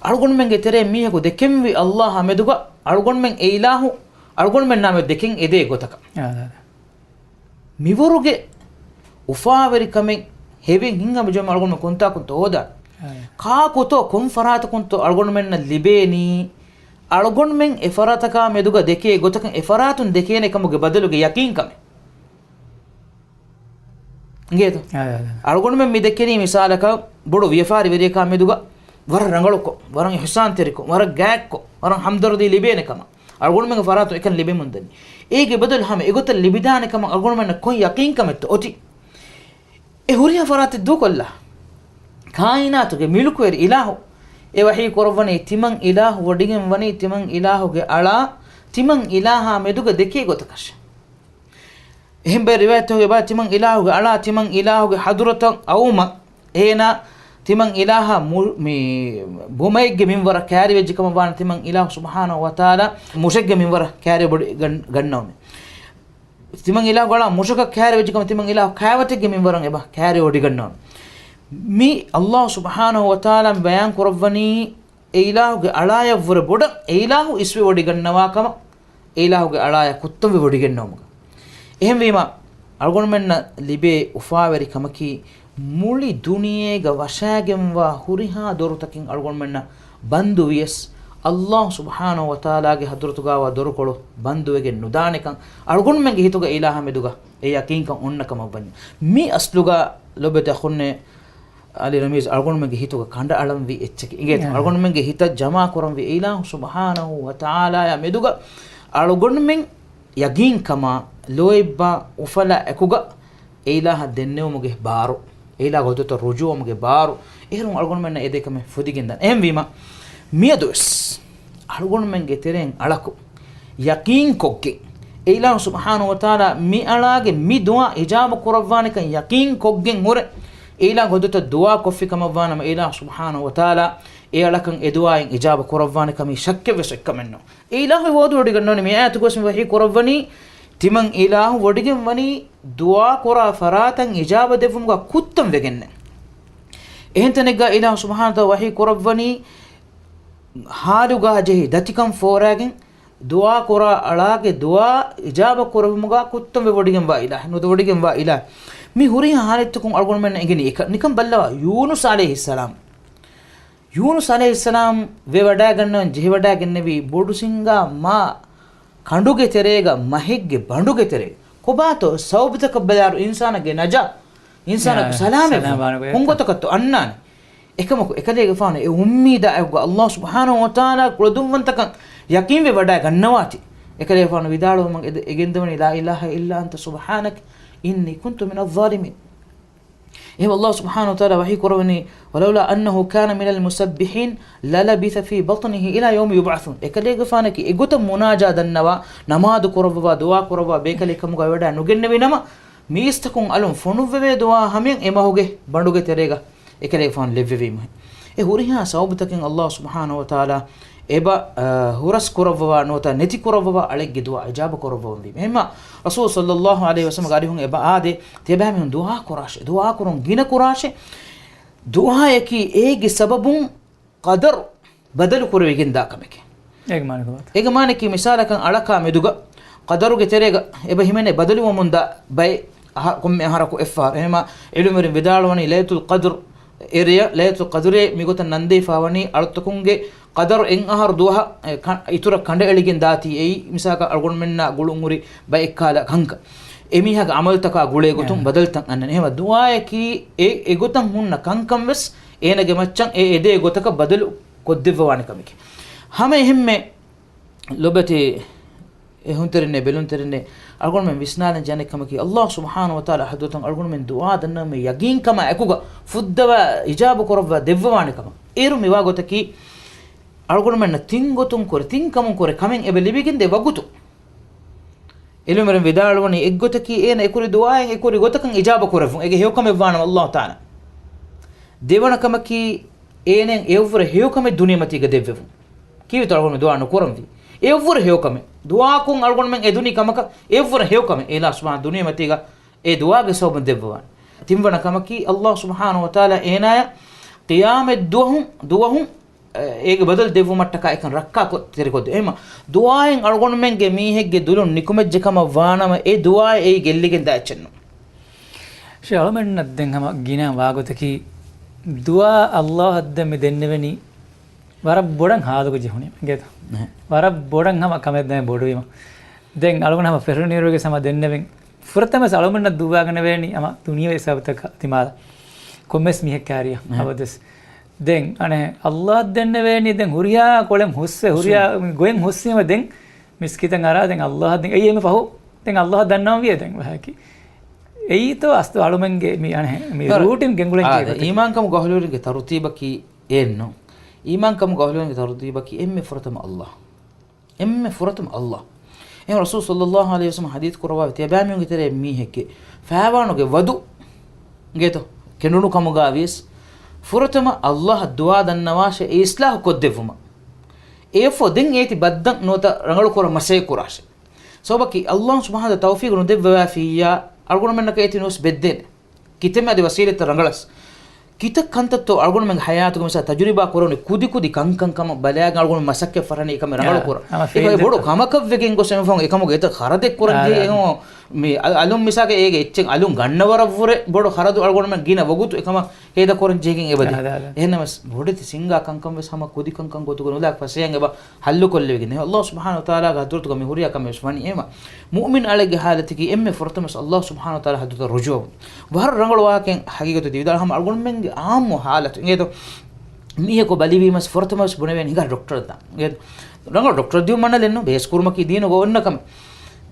އަޅުގަނޑުމެންގެ ތެރޭ މީހަކު ދެކެންވި ﷲ އާ މެދުގަ އަޅުގަނޑުމެން އެ އިލާހު އަޅުގަނޑުމެންނާ މެދު ދެކެން އެދޭ ގޮތަކަށް. މިވަރުގެ އުފާވެރިކަމެއް ހެވިން ހިނގާ މި ޖަމަ އަޅުގަނޑުމެން ކޮންތާކުންތޯ ހޯދާ؟ ކާކުތޯ ކޮން ފަރާތަކުންތޯ އަޅުގަނޑުމެންނަށް ލިބޭނީ؟ އަޅުގަނޑުމެން އެ ފަރާތަކާ މެދުގަ ދެކޭ ގޮތަކަށް އެ ފަރާތުން ދެކޭނެ ކަމުގެ ބަދަލުގެ ޔަޤީންކަމެއް. އިނގޭތޯ؟ އަޅުގަނޑުމެން މި ދެކެނީ މިސާލަކަށް ބޮޑު ވިޔަފާރިވެރިޔަކާ މެދުގަ ވަރަށް ރަނގަޅުކޮށް، ވަރަށް އިޙްސާންތެރިކޮށް، ވަރަށް ގާތްކޮށް، ވަރަށް ހަމްދަރުދީ ލިބޭނެ ކަމަށް. އަޅުގަނޑުމެންގެ ފަރާތުން އެކަން ލިބެމުންދަނީ. އޭގެ ބަދަލު ހަމަ އެގޮތަށް ލިބިދާނެ ކަމަށް އަޅުގަނޑުމެންނަށް ކޮން ޔަޤީންކަމެއްތޯ އޮތީ؟ އެ ހުރިހާ ފަރާތެއް ދޫކޮށްލާ. ކާއިނާތުގެ މިލުކުވެރި އިލާހު އެ ވަޙީ ކުރައްވަނީ، ތިމަން އިލާހު ވޮޑިގެން ވަނީ، ތިމަން އިލާހުގެ އަޅާ ތިމަން އިލާހާ މެދުގަ ދެކޭ ގޮތަކަށް. އެހެން ބައެއް ރިވާޔަތްތަކުގައި ތިމަން އިލާހުގެ އަޅާ ތިމަން އިލާހުގެ ޙަޟުރަތަށް އައުމަށް އޭނާ ތިމަން އިލާހާ މު-، މި ބުމައެއްގެ މިންވަރަށް ކައިރިވެއްޖެ ކަމަށް ވާނެ، ތިމަން އިލާހު ސުބްޙާނަހޫ ވަތަޢާލާ މުށެއްގެ މިންވަރަށް ކައިރިވެވޮޑި ގަން-، ގަންނަވަމޭ. ތިމަން އިލާހުގެ އަޅާ މުށަކަށް ކައިރިވެއްޖެ ކަމަށް ތިމަން އިލާހު ކާވަތެއްގެ މިންވަރަށް އެބަ ކައިރިވެވޮޑިގަންނަވަމޭ. މި ﷲ ސުބްޙާނަހޫ ވަތަޢާލާ ބަޔާން ކުރައްވަނީ، އެ އިލާހުގެ އަޅާޔަށްވުރެ ބޮޑަށް އެ އިލާހު އިސްވެވޮޑިގަންނަވާ ކަމަށް، އެ އިލާހުގެ އަޅާޔާ ކުއްތަންވެވޮޑިގެންނެވުމުގަ. އެހެންވީމަ، އަޅުގަނޑުމެންނަށް ލިބޭ އުފާވެރި ކަމަކީ، މުޅި ދުނިޔޭގަ ވަށާގެންވާ ހުރިހާ ދޮރުތަކިން އަޅުގަނޑުމެންނަށް ބަންދުވިޔަސް، ﷲ ސުބްޙާނަހޫ ވަތަޢާލާގެ ޙަޟްރަތުގައިވާ ދޮރުކޮޅު ބަންދުވެގެން ނުދާނެކަން، އަޅުގަނޑުމެންގެ ހިތުގަ އިލާހާ މެދުގަ އެ ޔަޤީންކަން އޮންނަ ކަމަށްވަނީ. މި އަސްލުގަ ލޮބުވެތި އަޚުންނޭ، އަލީ ރަމީޒް، އަޅުގަނޑުމެންގެ ހިތުގަ ކަނޑައަޅަންވީ އެއްޗަކީ. އިނގޭތޯ؟ އަޅުގަނޑުމެންގެ ހިތަށް ޖަމާކުރަންވީ އެ އިލާހު ސުބްޙާނަހޫ ވަތަޢާލާޔާ މެދުގަ އަޅުގަނޑުމެން ޔަގީންކަމާ ލޯތްބާ އުފަލާ އެކުގަ އެ އިލާހަށް ދެންނެވުމުގެ ބާރު، އެ އިލާހުގެ ހުދުތަށް ރުޖޫޢަވުމުގެ ބާރު، އޭރުން އަޅުގަނޑުމެންނަށް އެދޭ ކަމެއް ފުދިގެންދާނެ. އެހެންވީމަ، މިއަދުވެސް އަޅުގަނޑުމެންގެ ތެރެއިން އަޅަކު ޔަޤީންކޮށްގެން، އެ އިލާހު ސުބްޙާނަހޫ ވަތަޢާލާ މި އަޅާގެ މި ދުޢާ އިޖާބަ ކުރައްވާނެކަން ޔަޤީންކޮށްގެން ހުރެ، އެ އިލާހުގެ ހުދުތަށް ދުޢާ ކޮށްފި ކަމަށްވާނަމަ، އެ އިލާހު ސުބްޙާނަހޫ ވަތަޢާލާ އެ އަޅަކަށް އެ ދުޢާއިން އިޖާބަ ކުރައްވާނެ ކަމީ ޝައްކެއްވެސް އެއްކަމެއްނޫން. އެ އިލާހު ވަޢުދު ވޮޑިގަންނަވަނީ، މި އާޔަތުގަވެސް މި ވަޙީ ކުރައްވަނީ، ތިމަން އިލާހު ވޮޑިގެން ވަނީ ދުޢާ ކުރާ ފަރާތަށް އިޖާބަ ދެއްވުމުގަ ކުއްތަން ވެގެންނޭ. އެހެން ތަނެއްގަ އިލާހު ސުބްޙާނަހޫ ވަތަޢާލާ ވަޙީ ކުރައްވަނީ، ހާލުގަ ޖެހި ދަތިކަން ފޯރާގެން ދުޢާ ކުރާ އަޅާގެ ދުޢާ އިޖާބަ ކުރެއްވުމުގަ ކުއްތަން ވެވޮޑިގެންވާ އިލާހު، ނުވަތަ ވޮޑިގެންވާ އިލާހު. މި ހުރިހާ ހާލަތްތަކުން އަޅުގަނޑުމެންނަށް އެނގެނީ އެކަން. ނިކަން ބައްލަވާ، ޔޫނުސް ޢަލައިހިއްސަލާމް، ޔޫނުސް ޢަލައިހިއްސަލާމް ވެވަޑައިގަންނަވަން ޖެހިވަޑައިގެންނެވީ ބޮޑު ސިންގާ މާ ކަނޑުގެ ތެރޭގަ، މަހެއްގެ ބަނޑުގެ ތެރޭގަ. ކޮބާތޯ ސަބަބުތަކަށް ބަލާއިރު އިންސާނަކަށް ނަޖާ، އިންސާނަކަށް ސަލާމަތްވުން ކޮންގޮތަކަށްތޯ އަންނާނެ؟ އެކަމަކު، އެކަލޭގެފާނު އެ އުއްމީދާ އެކުގަ ﷲ ސުބްޙާނަހޫ ވަތަޢާލާ ކުޅަދުންވަންތަކަން ޔަޤީންވެ ވަޑައިގަންނަވާތި. އެކަލޭގެފާނު ވިދާޅުވުމަށް އެދެ-، އެގެންދަވަނީ، "لا إله إلا أنت سبحانك إني كنت من الظالمين." އެހެން ﷲ ސުބްޙާނަހޫ ވަތަޢާލާ ވަޙީ ކުރައްވަނީ، "ولولا أنه كان من المسبحين للبث في بطنه إلى يوم يبعثون." އެކަލޭގެފާނަކީ އެގޮތަށް މުނާޖާ ދަންނަވާ، ނަމާދު ކުރައްވަވާ، ދުޢާ ކުރައްވާ ބޭކަލެއް ކަމުގަ ވަޑައި ނުގެންނެވި ނަމަ، މީސްތަކުން އަލުން ފޮނުއްވެވޭ ދުޢާ ހަމަޔަށް އެ މަހުގެ ބަނޑުގެ ތެރޭގަ އެކަލޭގެފާނު ލެއްވެވީމުހެން. އެ ހުރިހާ ސަބަބުތަކެއް ﷲ ސުބްޙާނަހޫ ވަތަޢާލާ އެބަ، އަ، ހުރަސް ކުރައްވަވާ ނުވަތަ ނެތި ކުރައްވަވާ އަޅެއްގެ ދުޢާ އިޖާބަ ކުރައްވަވަންވީމަ. އެހެންމަ ރަސޫލު ޞައްލައްލާހު ޢަލައިހި ވަސައްލަމަގެ އަރިހުން އެބަ އާދޭ، ތިޔަބައިމީހުން ދުޢާ ކުރާށޭ، ދުޢާ ކުރުން ގިނަ ކުރާށޭ. ދުޢާއަކީ އޭގެ ސަބަބުން ޤަދަރު ބަދަލު ކުރެވިގެންދާ ކަމެކޭ. އޭގެ މާނަ ކޮބާތަ؟ އޭގެ މާނައަކީ މިސާލަކަށް އަޅަކާ މެދުގަ ޤަދަރުގެ ތެރޭގަ އެބަ ހިމެނޭ ބަދަލުވަމުންދާ ބައެއް އަހަ-، ކޮންމެ އަހަރަކު އެއްފަހަރު. އެހެންމަ ޢިލްމުވެރިން ވިދާޅުވަނީ ލައިލަތުލް ޤަދްރު އެރެޔަށް، ލައިލަތުލް ޤަދްރޭ މިގޮތަށް ނަންދީފާވަނީ އަޅުތަކުންގެ ޤަދަރު އެއް އަހަރު ދުވަހަށް، އެ، ކަ-، އިތުރަށް ކަނޑައެޅިގެން ދާތީ. އެއީ މިސާލަކަށް އަޅުގަނޑުމެންނާ ގުޅުން ހުރި ބައެއް ކަހަލަ ކަންކަން. އެމީހާގެ ޢަމަލުތަކާ ގުޅޭ ގޮތުން އެ. ބަދަލުތައް އަންނަން. އެހެންމަ ދުޢާއަކީ އެ، އެގޮތަށް ހުންނަ ކަންކަން ވެސް އޭނަގެ މައްޗަށް އެ އެދޭ ގޮތަކަށް ބަދަލު ކޮށްދެއްވަވާނެ ކަމެކޭ. ހަމަ އެހެންމެ ލޮބުވެތި އެ ހުންތެރިންނޭ ބެލުންތެރިންނޭ، އަޅުގަނޑުމެން ވިސްނާލަން ޖެހޭނެ ކަމަކީ، ﷲ ސުބްޙާނަހޫ ވަތަޢާލާ ޙަޟްރަތުން އަޅުގަނޑުމެން ދުޢާ ދަންނަވަމޭ ޔަގީންކަމާ އެކުގަ ފުއްދަވާ އިޖާބަ ކުރައްވާ ދެއްވަވާނެ ކަމަށް. އޭރު މިވާ ގޮތަކީ، އަޅުގަނޑުމެންނަށް ތިން ގޮތުން ކުރެ، ތިން ކަމުން ކުރެ ކަމެއް އެބަ ލިބިގެންދޭ ވަގުތު. ޢިލްމުވެރިން ވިދާޅުވަނީ، އެއްގޮތަކީ އޭނަ އެކުރި ދުޢާއެއް އެކުރި ގޮތަކަށް އިޖާބަ ކުރެއްވުން. އޭގެ ހެޔޮކަމެއް ވާނަމަ ﷲ ތަޢާލާ. ދެވަނަ ކަމަކީ، އޭނައަށް އެއަށްވުރެ ހެޔޮކަމެއް ދުނިޔެމަތީގަ ދެއްވެވުން. ކީރިތި އަޅުގަނޑު ދުޢާ ނުކުރަންވީ. އެއަށްވުރެ ހެޔޮކަމެއް. ދުޢާކޮށް އަޅުގަނޑުމެން އެދުނީ ކަމަކަށް އެއަށްވުރެ ހެޔޮކަމެއް. އެ އިލާހު ސުބްޙާނަހޫ ދުނިޔެމަތީގަ އެ ދުޢާގެ ސަބަބުން ދެއްވަވާނެ. ތިންވަނަ ކަމަކީ، އަލްލާހު ސުބްޙާނަހޫ ވަތަޢާލާ އޭނާޔަށް ޤިޔާމަތް ދުވަހުން، ދުވަހުން، އެ، އޭގެ ބަދަލު ދެއްވުމަށްޓަކާ އެކަން ރައްކާތެރިކޮށްދޭ. އެހެންމަ ދުޢާއިން އަޅުގަނޑުމެންގެ މީހެއްގެ ދުލުން ނިކުމެއްޖެ ކަމަށް ވާނަމަ، އެ ދުޢާއެއް އެއީ ގެއްލިގެން ދާ އެއްޗެއް ނޫން. ޝޭޚް އަޅުމެންނަށް ދެން ހަމަ ގިނަ ވާގޮތަކީ، ދުޢާ އަލްލާހަށް ދެން މި ދެންނެވެނީ ވަރަށް ބޮޑަށް ހާލުގަ ޖެހުނީމަ އިނގޭތަ؟ ނެހެ. ވަރަށް ބޮޑަށް ހަމަ ކަމެއް ދެން ބޮޑުވީމަ. ދެން އަޅުގަނޑު ހަމަ ފެށުނީރުވެގެސް ހަމަ ދެންނެވެން. ފުރަތަމަސް އަޅުމެންނަށް ދުއްވާގަނެވޭނީ ހަމަ ދުނިޔެވި ސަބަބުތަކަށް ދިމާލަށް. ކޮންމެސް މީހެއް ކާރިޔަށް ނެހެ. އަބަދުވެސް. ދެން އަނެއް އަލްލާހަށް ދެންނެވޭނީ ދެން ހުރިހާ ކޮޅެއް ހުސްވެ، ހުރިހާ ގޮތް ހުސްވީމަ ދެން މިސްކިތަށް އަރާ ދެން އަލްލާހަށް ދެން އެއީ އެންމެ ފަހު. ދެން އަލްލާހަށް ދަންނަވަން ވިޔަ ދެން ވަހަކީ. އެއީތޯ އަސްލު އަޅުމެންގެ މި އަނެއް މި ރޫޓިން ގެންގުޅެން އާ، ކީކުތަ؟ އީމާންކަމުގެ އަހުލުވެރިންގެ ތަރުތީބަކީ އެއެއްނު. އީމާންކަމުގެ އަހުލުވެރިންގެ ތަރުތީބަކީ އެންމެ ފުރަތަމަ އަލްލާހް. އެންމެ ފުރަތަމަ އަލްލާހް. އެހެން ރަސޫލު ޞައްލައްލާހު ޢަލައިހި ވަސައްލަމަ ޙަދީޘް ކުރައްވާ، ތިޔަބައިމީހުންގެ ތެރެއިން މީހެއްގެ ފައިވާނުގެ ވަދު އިނގޭތޯ، ކެނޑުނު ކަމުގަ ވިޔަސް، ފުރަތަމަ އަލްލާހަށް ދުޢާ ދަންނަވާށޭ އެ އިޞްލާޙު ކޮށްދެއްވުމަށް. އެއަށްފަހު ދެން އޭތި ބައްދަން ނުވަތަ ރަނގަޅު ކުރަން މަސައްކަތް ކުރާށޭ. ސަބަބަކީ އަލްލާހު ސުބްޙާނަހު ވަތަޢާލާ ތައުފީޤު ނުދެއްވަވާފިއްޔާ، އަޅުގަނޑުމެންނަކަށް އޭތި ނުވެސް ބެއްދޭނެ. ކިތައްމެ އަދި ވަސީލަތްތައް ރަނގަޅަސް. ކިތައް ކަންތައްތޯ އަޅުގަނޑުމެންގެ ޙަޔާތުގަ މިސާ ތަޖުރިބާ ކުރެވުނީ ކުދި ކުދި ކަންކަން ކަމަށް ބަލާގެން އަޅުގަނޑު މަސައްކަތް ފަށަނީ އެކަމެއް ރަނގަޅު އާ، ކުރަން. އާ، އެކަމަ އެ ފެއްދަތަ. ބޮޑު ކަމަކަށް ވެގެން ގޮސް އެމަ ފަހުން އެކަމުގެ އެތައް ޚަރަދެއް ކުރަން އާ، ޖެހޭ އާ. އެހެން މި އަ-، އަލުން މިސާގެ އޭގެ އެއްޗެއް އަލުން ގަންނަވަރަށްވުރެ ބޮޑު ޚަރަދު އަޅުގަނޑުމެން ގިނަ ވަގުތު އެކަމަށް ހޭދަ ކުރަން ޖެހިގެން އެބަދޭ. އާ، އާ، އާ. އެހެންނަމަސް ބޮޑެތި ސިންގާ ކަންކަން ވެސް ހަމަ ކުދި ކަންކަން ގޮތުގަ ނުލާ ފަސޭހައިން އެބަ ޙައްލު ކޮށްލެވިގެން. އެހެން އަލްލާހު ސުބްޙާނަހު ވަތަޢާލާގެ ޙަޟްރަތުގަ މި ހުރިހާ ކަމެއް ވެސް ވަނީ އެހެންމަ. މުއުމިން އަޅެއްގެ ޙާލަތަކީ އެންމެ ފުރަތަމަ އަލްލާހު ސުބްޙާނަހު ވަތަޢާލާ ޙަޟްރަތަށް ރުޖޫޢަވުން. ވަރަށް ރަނގަޅު ވާހަކައެއް ޙަޤީޤަތު ދެވިދާޅު ހަމަ އަޅުގަނޑުމެންގެ ޢާއްމު ޙާލަތު. އިނގޭތޯ މީހަކު ބަލިވީމަސް ފުރަތަމަ ވެސް ބުނެވޭނެ ހިނގާ ޑޮކްޓަރަށް ދާން. އިނގޭތޯ ރަނގަޅު ޑޮކްޓަރަށް ދިޔުމަށް ނަލެއްނު ބޭސް ކުރުމަކީ ދީނުގަ އޮންނަ ކަމެއް.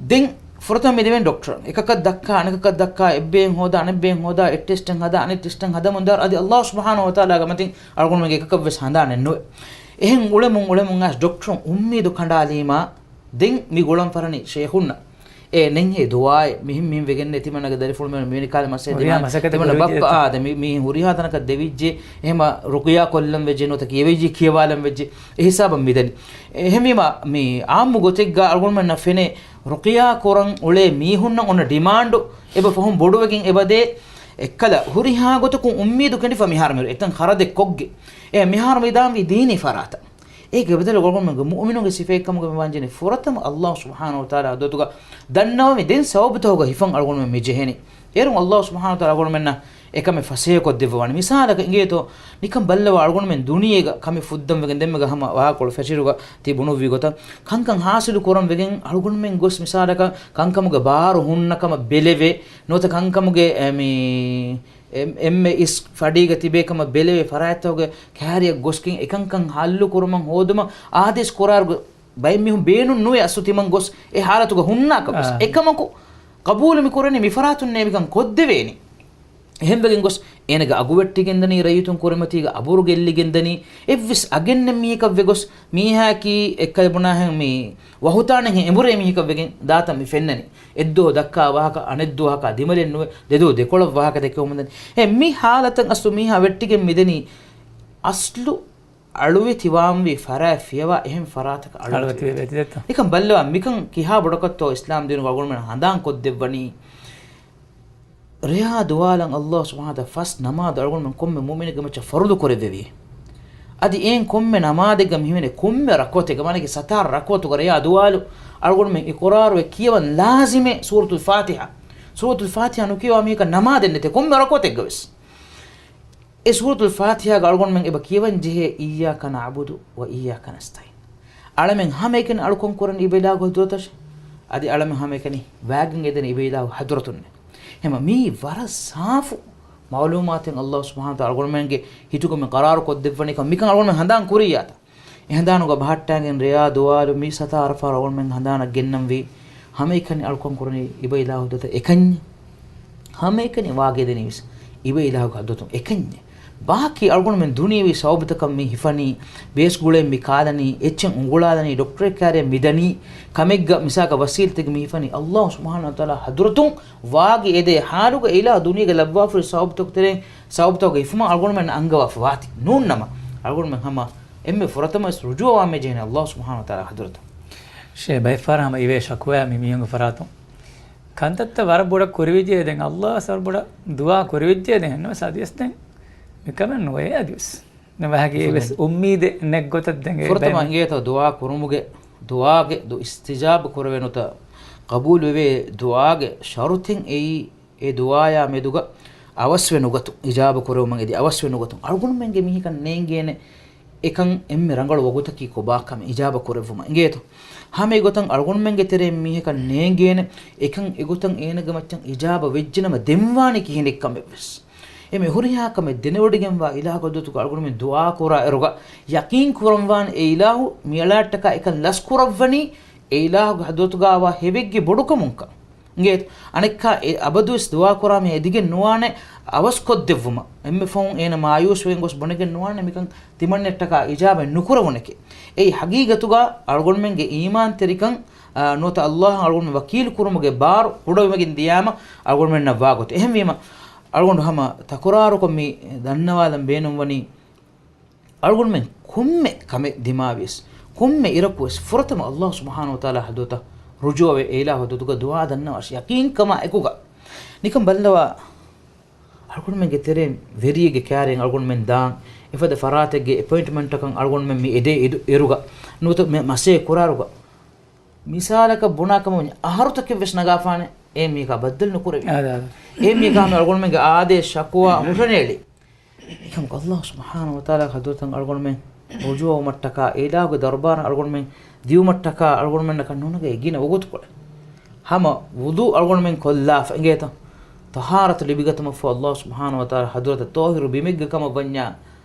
ދެން ފުރަތަމަ މި ދެވޭނެ ޑޮކްޓަރަށް. އެކަކަށް ދައްކާ، އަނެކަކަށް ދައްކާ، އެއްބައެއް ހޯދާ، އަނެއްބައެއް ހޯދާ، އެއް ޓެސްޓެއް ހަދާ، އަނެއް ޓެސްޓެއް ހަދަމުން ދާރު އަދި އަލްލާހު ސުބްޙާނަހު ވަތަޢާލާގެ މަތިން އަޅުގަނޑުމެންގެ އެކަކަށް ވެސް ހަނދާނެއް ނުވޭ. އެހެން އުޅެމުން އުޅެމުން އައިސް ޑޮކްޓަރުން އުއްމީދު ކަނޑާލީމާ، ދެން މި ގުޅަން ފަށަނީ ޝޭޚުންނަށް. އެ ނެތްހޭ ދުޢާއެއް މިހެން މިހެން ވެގެންނޭ ތިމަންނަގެ ދަރިފުޅު މި މިވެނި ކާލެ މައްސަލަ ހުރިހާ ދިމާ، މަސައްކަތެއް ތިމަންނަ ކުރެވިއްޖެ ބައްޕަ އެތަން. އާ، ދެ މި، މި ހުރިހާ ތަނަކަށް ދެވިއްޖެ، އެހެމަ ރުޤިޔާ ކޮށްލަން ވެއްޖެ ނުވަތަ ކިޔެވިއްޖެ ކިޔަވާލަން ވެއްޖެ، އެ ހިސާބަށް މިދަނީ. އެހެންވީމާ، މި އާއްމު ގޮތެއްގަ އަޅުގަނޑުމެންނަށް ފެނޭ، ރުޤިޔާ ކުރަން އުޅޭ މީހުންނަށް އޮންނަ ޑިމާންޑު އެބަ ފަހުން ބޮޑުވެގެން އެބަދޭ، އެއްކަލަ ހުރިހާ ގޮތަކުން އުއްމީދު ކެނޑިފަ މިހާރު މިރު އެތަން ޚަރަދެއް ކޮށްގެ. އެ މިހާރު މިދާންވީ ދީނީ ފަރާތަށް. އޭގެ ބަދަލު އަޅުގަނޑުމެންގެ މުއުމިނުންގެ ސިފައެއްކަމުގަ މި ވާންޖެހެނީ ފުރަތަމަ އަލްލާހު ސުބްޙާނަހު ވަތަޢާލާ ޙަޟްރަތުގަ ދަންނަވަމި ދެން ސަބަބުތަކުގަ ހިފަން އަޅުގަނޑުމެން މި ޖެހެނީ. އޭރުން އަލްލާހު ސުބްޙާނަހު ވަތަޢާލާ އަޅުގަނޑުމެންނަށް އެކަމެއް ފަސޭހަކޮށްދެއްވަވާނެ. މިސާލަކަށް އިނގޭތޯ، ނިކަން ބައްލަވާ އަޅުގަނޑުމެން ދުނިޔޭގަ ކަމެއް ފުއްދަން ވެގެން ދެންމެގަ ހަމަ ވާހަކަކޮޅު ފެށިއިރުގަ ތި ބުނުއްވި ގޮތަށް ކަންކަން ހާސިލު ކުރަން ވެގެން އަޅުގަނޑުމެން ގޮސް މިސާލަކަށް ކަންކަމުގެ ބާރު ހުންނަ ކަމަށް ބެލެވޭ، ނުވަތަ ކަންކަމުގެ، އެ، މި، އެ، އެންމެ އިސް ފަޑީގަ ތިބޭ ކަމަށް ބެލެވޭ ފަރާތްތަކުގެ ކައިރިއަށް ގޮސްގެން އެކަންކަން ހައްލު ކުރުމަށް ހޯދުމަށް އާދޭސް ކުރާއިރުގަ ބައެއް މީހުން ބޭނުން ނުވޭ އަސްލު ތިމަން ގޮސް އެ ހާލަތުގަ ހުންނާކަށް ވެސް. އާ. އެކަމަކު ޤަބޫލު މި ކުރަނީ މި ފަރާތުންނޭ މިކަން ކޮށްދެވޭނީ. އެހެންވެގެން ގޮސް އޭނަގެ އަގު ވެއްޓިގެން ދަނީ، ރައްޔިތުން ކުރިމަތީގަ އަބުރު ގެއްލިގެން ދަނީ، އެއްވެސް އަގެއް ނެތް މީހަކަށް ވެގޮސް މީހާއަކީ އެއްކަލަ ބުނާހެން މި ވަހުތާނެހެން އެނބުރޭ މީހަކަށް ވެގެން ދާތަން މި ފެންނަނީ. އެއްދުވަހު ދައްކާ ވާހަކަ އަނެއްދުވަހަކާ ދިމަލެއް ނުވެ، ދެދުވަހު ދެކޮޅަށް ވާހަކަ ދެކެވުމުން ދަނީ. އެ މި ހާލަތަށް އަސްލު މީހާ ވެއްޓިގެން މިދަނީ އަސްލު އަޅުވެތިވާންވީ ފަރާތް ފިޔަވާ އެހެން ފަރާތަކަށް އަޅުވެތި އަޅުވެތިވެ-، ވެތި ދެއްތޯ. ނިކަން ބައްލަވާ މިކަން ކިހާ ބޮޑަކަށްތޯ އިސްލާމް ދީނުގަ އަޅުގަނޑުމެން ހަނދާން ކޮށްދެއްވަނީ. ރެޔާ ދުވާލަށް އަލްލާހު ސުބްޙާނަހު ވަތަޢާލާ ފަސް ނަމާދު އަޅުގަނޑުމެން ކޮންމެ މުއުމިނެއްގެ މައްޗަށް ފަރުޟު ކުރެއްވެވި. އަދި އެއިން ކޮންމެ ނަމާދެއްގަ މިހިމެނޭ ކޮންމެ ރަކުޢަތެއްގަ، މާނައަކީ ސަތާރަ ރަކުޢަތުގަ ރެޔާ ދުވާލު އަޅުގަނޑުމެން އިޤުރާރުވެ ކިޔަވަން ލާޒިމޭ ސޫރަތުލް ފާތިޙާ. ސޫރަތުލް ފާތިޙާ ނުކިޔަވާ މީހަކަށް ނަމާދެއް ނެތޭ ކޮންމެ ރަކުޢަތެއްގަ ވެސް. އެ ސޫރަތުލް ފާތިޙާގަ އަޅުގަނޑުމެން އެބަ ކިޔަވަން ޖެހޭ، إياك نعبد وإياك نستعين. އަޅަމެން ހަމައެކަނި އަޅުކަން ކުރަނީ އިބައިލާހު ޙަޟްރަތަށޭ. އަދި އަޅަމެން ހަމައެކަނި ވާގިން އެދެނީ އިބައިލާހު ޙަޟްރަތުންނޭ. އެހެންމަ މީ ވަރަށް ސާފު މަޢުލޫމާތެއް އަލްލާހު ސުބްޙާނަހު ވަތަޢާލާ އަޅުގަނޑުމެންގެ ހިތުގަ މި ޤަރާރު ކޮށްދެއްވަނީ ކަމަށް މިކަން އަޅުގަނޑުމެން ހަނދާން ކުރިއްޔާތަ؟ އެ ހަނދާނުގަ ބަހައްޓާގެން ރެޔާ ދުވާލު މި ސަތާރަ ފަހަރު އަޅުގަނޑުމެން ހަނދާނަށް ގެންނަންވީ ހަމައެކަނި އަޅުކަން ކުރަނީ އިބައިލާހު ޙަޟްރަތަށް އެކަންޏޭ. ހަމައެކަނި ވާގި އެދެނީވެސް އިބައިލާހުގެ ޙަޟްރަތުން އެކަންޏޭ. ބާކީ އަޅުގަނޑުމެން ދުނިޔެވީ ސަބަބުތަކަށް މި ހިފަނީ، ބޭސް ގުޅޭ މި ކާލަނީ، އެއްޗެއް އުނގުޅާލަނީ، ޑޮކްޓަރެއް ކާރިއަށް މިދަނީ، ކަމެއްގަ މިސާލަކަށް ވަސީލަތެއްގެ މި ހިފަނީ، އައްލާހު ސުބްޙާނަހޫ ވަތަޢާލާ ޙަޟްރަތުން ވާގި އެދޭ ޙާލުގަ އިލާހު ދުނިޔޭގެ ލައްވާފައި ސަބަބުތަކު ތެރެއިން ސަބަބުތަކުގެ ހިފުމަށް އަޅުގަނޑުމެންނަށް އަންގަވާފަ ވާތީ. ނޫންނަމަ، އަޅުގަނޑުމެން ހަމަ އެންމެ ފުރަތަމަވެސް ރުޖޫޢަވާން މި ޖެހެނީ އައްލާހު ސުބްޙާނަހޫ ވަތަޢާލާ ޙަޟްރަތުން. ޝޭ ބައެއްފަހަރަށް ހަމަ އިވޭ ޝަކުވާ މި މީހުންގެ ފަރާތުން. ކަންތައްތައް ވަރަށް ބޮޑަށް ކުރެވިއްޖެ ދެން އައްލާހަށް ވަރަށް ބޮޑަށް ދުޢާ ކުރެވިއްޖެ ދެން އެހެންނަމަވެސް އަދިވެސް ދެން މިކަމެއް ނުވޭ އަދިވެސް. ދެން ވަހަކީ އެވެސް އުއްމީދެއް ނެތް ގޮތަށް ދެން އެ ފުރަތަމަ ބައިމީހުން އިނގޭތޯ ދުޢާ ކުރުމުގެ، ދުޢާގެ ދު އިސްތިޖާބު ކުރެވޭނުތަ، ޤަބޫލު ވެވޭ ދުޢާގެ ޝަރުތެއް އެއީ އެ ދުޢާޔާ މެދުގަ އަވަސްވެ ނުގަތު، އިޖާބަ ކުރެވުމަށް އެދި އަވަސްވެ ނުގަތު. އަޅުގަނޑުމެންގެ މީހަކަށް ނޭނގޭނެ އެކަން އެންމެ ރަނގަޅު ވަގުތަކީ ކޮބާ ކަމެއް އިޖާބަ ކުރެއްވުމަށް އިނގޭތޯ. ހަމަ އެގޮތަށް އަޅުގަނޑުމެންގެ ތެރެއިން މީހަކަށް ނޭނގޭނެ އެކަން އެގޮތަށް އޭނަގެ މައްޗަށް އިޖާބަ ވެއްޖެނަމަ ދެންވާނީ ކިހިނެއް ކަމެއްވެސް. އެމެ ހުރިހާ ކަމެއް ދެނެވޮޑިގެންވާ އިލާހުގެ ޙަޟްރަތުގަ އަޅުގަނޑުމެން ދުޢާ ކުރާ އިރުގަ ޔަޤީން ކުރަންވާނެ އެ އިލާހު މިއަޅާއަށްޓަކާ އެކަން ލަސް ކުރައްވަނީ އެ އިލާހުގެ ޙަޟްރަތުގައިވާ ހެވެއްގެ ބޮޑުކަމުންކަން. އިނގޭތޯ؟ އަނެއްކާ އެ އަބަދުވެސް ދުޢާ ކުރާ މީހާ އެދިގެން ނުވާނެ އަވަސްކޮށްދެއްވުމަށް. އެންމެ ފަހުން އޭނަ މާޔޫސްވެގެން ގޮސް ބުނެގެން ނުވާނެ މިކަން ތިމަންނައަށްޓަކާ އިޖާބައެއް ނުކުރެވުނެކޭ. އެއީ ޙަޤީޤަތުގަ އަޅުގަނޑުމެންގެ އީމާންތެރިކަން، އާ، ނުވަތަ އައްލާހަށް އަޅުގަނޑުމެން ވަކީލު ކުރުމުގެ ބާރު ކުޑަވެގެން ދިޔާމަ އަޅުގަނޑުމެންނަށް ވާގޮތެއް. އެހެންވީމަ، އަޅުގަނޑު ހަމަ ތަކުރާރުކޮށް މި ދަންނަވާލަން ބޭނުންވަނީ، އަޅުގަނޑުމެން ކޮންމެ ކަމެއް ދިމާވިޔަސް، ކޮންމެ އިރަކުވެސް ފުރަތަމަ އައްލާހު ސުބްޙާނަހޫ ވަތަޢާލާ ޙަޟްރަތަށް ރުޖޫޢަވެ، އެ އިލާހު ޙަޟްރަތުގަ ދުޢާ ދަންނަވާށި، ޔަޤީންކަމާ އެކުގަ. ނިކަން ބައްލަވާ، އަޅުގަނޑުމެންގެ ތެރެއިން ވެރިއެއްގެ ކާރިއަށް އަޅުގަނޑުމެން ދާން، އެފަދަ ފަރާތެއްގެ އެޕޮއިންޓްމަންޓަކަށް އަޅުގަނޑުމެން މި އެދޭ އިރު-، އިރުގަ، ނުވަތަ މި މަސޭ ކުރާރުގަ، މިސާލަކަށް ބުނާ ކަމަށް ވަންޏާ، އަހަރުތަކެއްވެސް ނަގާފާނެ، އެ މީހަކާ ބައްދަލު ނުކުރެވި. އާދެ، އާދެ. އެ މީހަކާ ހަމަ އަޅުގަނޑުމެންގެ އާދޭ، ޝަކުވާ ހުށަނޭޅި. އެކަމަކު އައްލާހު ސުބްޙާނަހޫ ވަތަޢާލާގެ ޙަޟްރަތަށް އަޅުގަނޑުމެން ރުޖޫޢަވުމަށްޓަކާ، އެ އިލާހުގެ ދަރުބާރަށް އަޅުގަނޑުމެން ދިއުމަށްޓަކާ އަޅުގަނޑުމެންނަކަށް ނުނަގޭ ގިނަ ވަގުތުކޮޅެއް. ހަމަ ވުޟޫ އަޅުގަނޑުމެން ކޮށްލާފަ އިނގޭތަ؟ ޠަހާރަތު ލިބިގަތުމަށްފަހު އައްލާހު ސުބްޙާނަހޫ ވަތަޢާލާ ޙަޟްރަތަށް ޠާހިރު ބިމެއްގަ ކަމަށް ވަންޏާ،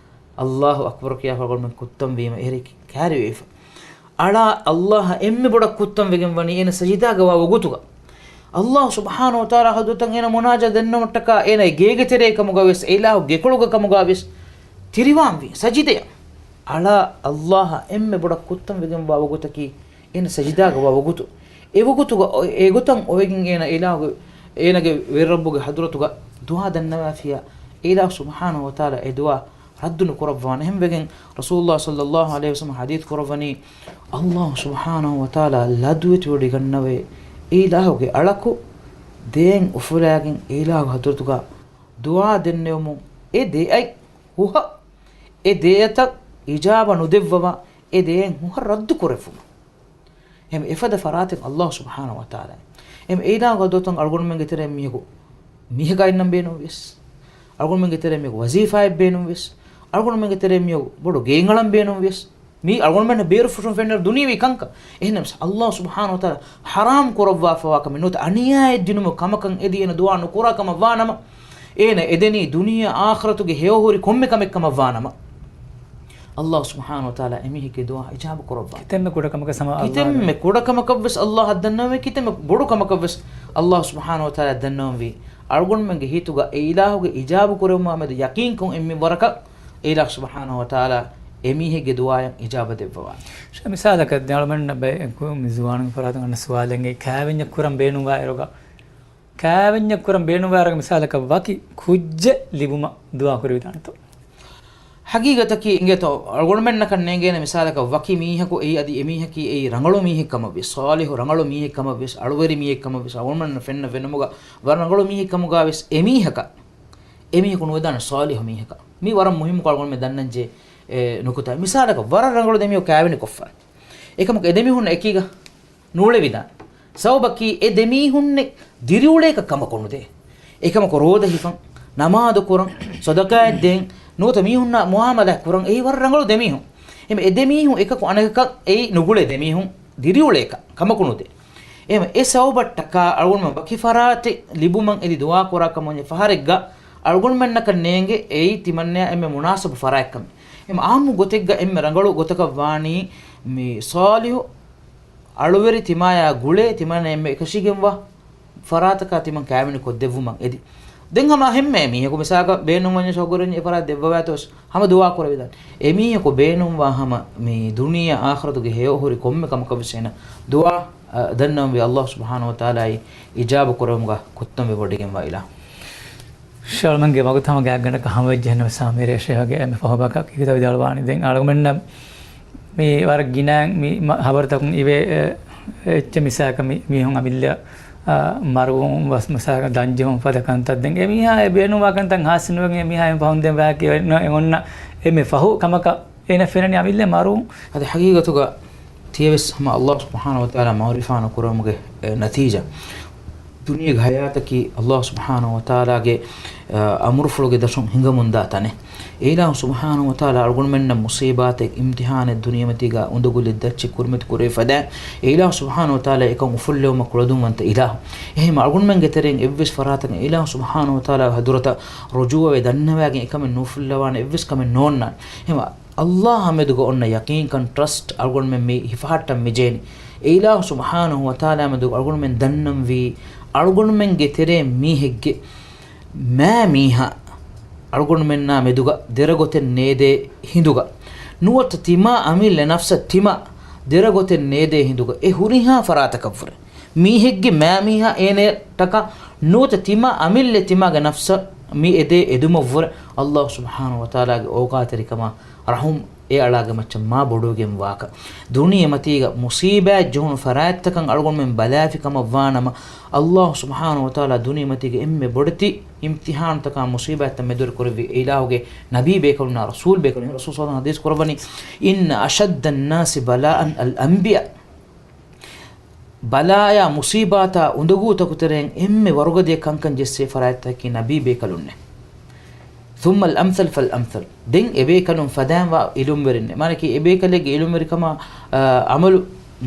އައްލާހު އަކްބަރު ކިޔާފަ އަޅުގަނޑުމެން ކުއްތަންވީމަ އެހެރީ ކައިރިވެފަ. އަޅާ އައްލާހަށް އެންމެ ބޮޑަށް ކުއްތަން ވެގެން ވަނީ އޭނަ ސަޖިދާގަ ވާ ވަގުތުގަ. އައްލާހު ސުބްޙާނަހޫ ވަތަޢާލާ ޙަޟްރަތަށް އޭނަ މުނާޖާ ދެންނެވުމަށްޓަކާ އޭނަ ގޭގެ ތެރޭ ކަމުގަވެސް، އެ އިލާހު ގެކޮޅުގެ ކަމުގަވެސް ތިރިވާންވީ ސަޖިދަޔަށް. އަޅާ އައްލާހަށް އެންމެ ބޮޑަށް ކުއްތަން ވެގެން ވާ ވަގުތަކީ އޭނަ ސަޖިދާގަ ވާ ވަގުތު. އެ ވަގުތުގަ އޮ-، އެގޮތަށް އޮވެގެން އޭނަ އިލާހުގެ، އޭނަގެ ވެރިރައްބުގެ ޙަޟްރަތުގަ ދުޢާ ދަންނަވާފިޔާ، އެ އިލާހު ސުބްޙާނަހޫ ވަތަޢާލާ އެ ދުޢާ ރައްދު ނުކުރައްވާނެ. އެހެންވެގެން ރަސޫލުﷲ ޞައްލައްލާހު ޢަލައިހި ވަސައްލަމަ ޙަދީޘް ކުރައްވަނީ، އައްލާހު ސުބްޙާނަހޫ ވަތަޢާލާ ލަދުވެތިވޮޑިގަންނަވޭ އެ އިލާހުގެ އަޅަކު ދޭން އުފުލާގެން އެ އިލާހުގެ ޙަޟްރަތުގަ ދުޢާ ދެންނެވުމުން އެ ދެއަތް ހުހަށް، އެ ދެއަތަށް އިޖާބަ ނުދެއްވަވާ އެ ދޭން ހުހަށް ރައްދު ކުރެއްވުމަށް. އެހެން އެފަދަ ފަރާތެއް އައްލާހު ސުބްޙާނަހޫ ވަތަޢާލާ. އެހެން އެ އިލާހުގެ ޙަޟްރަތުން އަޅުގަނޑުމެންގެ ތެރެއިން މީހަކު މީހަކާ އިންނަން ބޭނުންވިޔަސް، އަޅުގަނޑުމެންގެ ތެރެއިން މީހަކު ވަޒީފާއެއް ބޭނުންވިޔަސް، އަޅުގަނޑުމެންގެ ތެރެއިން މީހަކު ބޮޑު ގެއިން އަޅަން ބޭނުންވިޔަސް، މީ އަޅުގަނޑުމެންނަށް ބޭރުފުށުން ފެންނަ ދުނިޔެވީ ކަންކަން. އެހެންނަމަވެސް އައްލާހު ސުބްޙާނަހޫ ވަތަޢާލާ ޙަރާމް ކުރައްވާފަވާ ކަމެއް ނުވަތަ އަނިޔާއެއް ދިނުމުގެ ކަމަކަށް އެދި އޭނަ ދުޢާ ނުކުރާ ކަމަށް ވާނަމަ، އޭނަ އެދެނީ ދުނިޔެ އާޚިރަތުގެ ހެޔޮހުރި ކޮންމެ ކަމެއް ކަމަށް ވާނަމަ، އައްލާހު ސުބްޙާނަހޫ ވަތަޢާލާ އެމީހެއްގެ ދުޢާ އިޖާބަ ކުރައްވާ. ކިތަންމެ ކުޑަ ކަމަކަށް ސަމާ އައްލާހު ކިތަންމެ ކުޑަ ކަމަކަށްވެސް އައްލާހަށް ދަންނަވަމޭ، ކިތަންމެ ބޮޑު ކަމަކަށްވެސް އައްލާހު ސުބްޙާނަހޫ ވަތަޢާލާ ދަންނަވަންވީ. އަޅުގަނޑުމެންގެ ހިތުގަ އެ އިލާހުގެ އިޖާބަ ކުރެވުމާ މެދު ޔަޤީންކޮށް އެންމެ ވަރަކަށް އެ އިލާހު ސުބްޙާނަހޫ ވަތަޢާލާ އެމީހެއްގެ ދުޢާއަށް އިޖާބަ ދެއްވަވާނެ. ޝޭ، މިސާލަކަށް ދެން އަޅުމެންނަށް ބައެއް މި ޒުވާނުންގެ ފަރާތުން އަންނަ ސުވާލެއް އެނގޭ، ކާވެންޏެއް ކުރަން ބޭނުންވާ އިރުގަ، ކާވެންޏެއް ކުރަން ބޭނުންވާ އިރުގަ މިސާލަކަށް ވަކި ކުއްޖެއް ލިބުމަށް ދުޢާ ކުރެވިދާނެތޯ؟ ޙަޤީޤަތަކީ އިނގޭތޯ، އަޅުގަނޑުމެންނަކަށް ނޭނގޭނެ މިސާލަކަށް ވަކި މީހަކު އެއީ އަދި އެމީހަކީ އެއީ ރަނގަޅު މީހެއް ކަމަށްވިޔަސް، ޞާލިޙު ރަނގަޅު މީހެއް ކަމަށްވިޔަސް، އަޅުވެރި މީހެއް ކަމަށްވިޔަސް، އަޅުގަނޑުމެންނަށް ފެންނަ ފެނުމުގަ ވަރަށް ރަނގަޅު މީހެއް ކަމުގަވެސް އެމީހަކަށް، އެމީހަކު ނުވެދާނެ ޞާލިޙު މީހަކަށް. މީ ވަރަށް މުހިއްމު އަޅުގަނޑުމެން ދަންނަންޖެހޭ، އެ، ނުކުތާ. މިސާލަކަށް ވަރަށް ރަނގަޅު ދެމީހުން ކާވެނި ކޮށްފަ. އެކަމަކު އެ ދެމީހުން އެކީގަ ނޫޅެވިދާނެ. ސަބަބަކީ އެ ދެމީހުންނެއް ދިރިއުޅޭކަށް ކަމަކު ނުދޭ. އެކަމަކު ރޯދަ ހިފަން، ނަމާދު ކުރަން، ޞަދަޤާތް ދޭން، ނުވަތަ މީހުންނާ މުޢާމަލާތް ކުރަން އެއީ ވަރަށް ރަނގަޅު ދެމީހުން. އެހެން އެ ދެމީހުން އެކަކު އަނެކަކަށް އެއީ ނުގުޅޭ ދެމީހުން ދިރިއުޅޭކަށް ކަމަކު ނުދޭ. އެހެން އެ ސަބަބަށްޓަކާ އަޅުގަނޑުމެން ވަކި ފަރާތެއް ލިބުމަށް އެދި ދުޢާ ކުރާ ކަމަށް ފަހަރެއްގަ އަޅުގަނޑުމެންނަކަށް ނޭނގެ އެއީ ތިމަންނަޔާ އެންމެ މުނާސަބު ފަރާތްކަމެއް. އެހެން އާއްމު ގޮތެއްގަ އެންމެ ރަނގަޅު ގޮތަކަށް ވާނީ މި ޞާލިޙު އަޅުވެރި ތިމާޔާ ގުޅޭ، ތިމަންނަ އެންމެ އެކަށީގެންވާ ފަރާތަކާ ތިމަން ކާވެނި ކޮށްދެއްވުމަށް އެދި. ދެން ހަމަ ހެންމެ މީހަކު މިސާލަކަށް ބޭނުންވަންޏަސް އަގުރެން އެފަރާތް ދެއްވަވާތޯސް ހަމަ ދުޢާ ކުރެވިދާނެ. އެމީހަކު ބޭނުންވާ ހަމަ މި ދުނިޔެ އާޚިރަތުގެ ހެޔޮއަހުރި ކޮންމެ ކަމަކަށްވެސް އޭނަ ދުޢާ، އަ، ދަންނަވަންވީ ﷲ ސުބްޙާނަހޫ ވަތަޢާލާއި އިޖާބަ ކުރެވުމުގަ ކުއްތަންވެވޮޑިގެންވާ އިލާހު. ޝާލްމަންގެ ވަގުތު ހަމަ ގާތްގަނޑަކަށް ހަމަވެއްޖެ ހެންނަމަ ސާމީރޭ ޝޭހުގެ އެންމެ ފަހުބަކަށް ކިތައް ވިދާޅުވާނީ. ދެން އަޅުގަނޑަށް މި ވަރަށް ގިނައިން މި މަ-، ހަބަރުތަކުން އިވޭ، އެ، އެއްޗެއް މިސާލަކަށް މި މީހުން އަމިއްލަ، އާ، މަރުވުން ވެސް މިސާލަކަށް ދަންޖެހުން ފަދަ ކަންތައް. ދެން އެމީހާ އެ ބޭނުންވާ ކަންތައް ހާސިލް ނުވެގެން އެމީހާ އެ ފަހުން ދެން ވާކި އެ-، އެ-، އޮންނަ އެންމެ ފަހު ކަމަކަށް އޭނަ ފެންނަނީ އަމިއްލަ މަރުވުން. އަދި ހަގީގަތުގަ ތިޔަވެސް ހަމަ ﷲ ސުބްޙާނަހޫ ވަތަޢާލާ މަޢުރިފާ ނުކުރުމުގެ، އެ، ނަތީޖާ. ދުނިޔޭގެ ހަޔާތަކީ ﷲ ސުބްޙާނަހޫ ވަތަޢާލާގެ، އަ، އަމުރުފުޅުގެ ދަށުން ހިނގަމުންދާ ތަނެއް. އެ އިލާހު ސުބްޙާނަހޫ ވަތަޢާލާ އަޅުގަނޑުމެންނަށް މުޞީބާތެއް، އިމްތިޙާނެއް ދުނިޔެމަތީގަ އުނދަގުލެއް ދައްޗެއް ކުރިމަތި ކުރެވި ފަދައިން، އެ އިލާހު ސުބްޙާނަހޫ ވަތަޢާލާ އެކަން އުފުއްލެވުމަށް ކުޅަދުންވަންތަ އިލާހު. އެހެން އަޅުގަނޑުމެންގެ ތެރެއިން އެއްވެސް ފަރާތަކަށް އެ އިލާހު ސުބްޙާނަހޫ ވަތަޢާލާގެ ޙަޟްރަތަށް ރުޖޫޢަވެ ދަންނަވާގެން އެކަމެއް ނޫފުއްލަވާނެ އެއްވެސް ކަމެއް ނޯންނާނެ. އެހެން ﷲ އާ މެދުގަ އޮންނަ ޔަޤީންކަން، ޓްރަސްޓް، އަޅުގަނޑުމެން މި ހިފަހައްޓަން މިޖޭނީ. އެ އިލާހު ސުބްޙާނަހޫ ވަތަޢާލާ މެދުގަ އަޅުގަނޑުމެން ދަންނަންވީ، އަޅުގަނޑުމެންގެ ތެރޭ މީހެއްގެ މާ މީހާ އަޅުގަނޑުމެންނާ މެދުގަ ދެރަގޮތެއް ނޭދޭ ހިނދުގަ، ނުވަތަ ތިމާ އަމިއްލަ ނަފްސަށް ތިމާ ދެރަގޮތެއް ނޭދޭ ހިނދުގަ، އެ ހުރިހާ ފަރާތަކަށްވުރެ މީހެއްގެ މާ މީހާ އޭނައަށްޓަކާ ނުވަތަ ތިމާ އަމިއްލަ ތިމާގެ ނަފްސަށް މި އެދޭ އެދުމަށްވުރެ ﷲ ސުބްޙާނަހޫ ވަތަޢާލާގެ އޯގާތެރިކަމާ ރަޙުމް އެ އަޅާގެ މައްޗަށް މާ ބޮޑުވެގެން ވާކަށް. ދުނިޔެމަތީގަ މުޞީބާތް ޖެހުނު ފަރާތްތަކަށް އަޅުގަނޑުމެން ބަލާފި ކަމަށް ވާނަމަ، ﷲ ސުބްޙާނަހޫ ވަތަޢާލާ ދުނިޔެމަތީގެ އެންމެ ބޮޑެތި އިމްތިޙާނުތަކާ މުޞީބާތްތައް މެދުވެރި ކުރެއްވި އެ އިލާހުގެ ނަބީ ބޭކަލުންނާ ރަސޫލް ބޭކަލުން. ރަސޫލު ޞައްލަﷲު ޢަލައިހި ވަސައްލަމަ ޙަދީޘް ކުރައްވަނީ، "إن أشد الناس بلاء الأنبياء." ބަލާޔާ މުޞީބާތާ އުނދަގޫތަކު ތެރެއިން އެންމެ ވަރުގަދަޔަށް ކަންކަން ޖެއްސޭ ފަރާތްތަކަކީ ނަބީ ބޭކަލުންނޭ. ثم الأمثل فالأمثل. ދެން އެބޭކަލުން ފަދައިން ވާ އިލްމުވެރިންނޭ. މާނައަކީ އެބޭކަލެއްގެ އިލްމުވެރިކަމާ، އަ، ޢަމަލު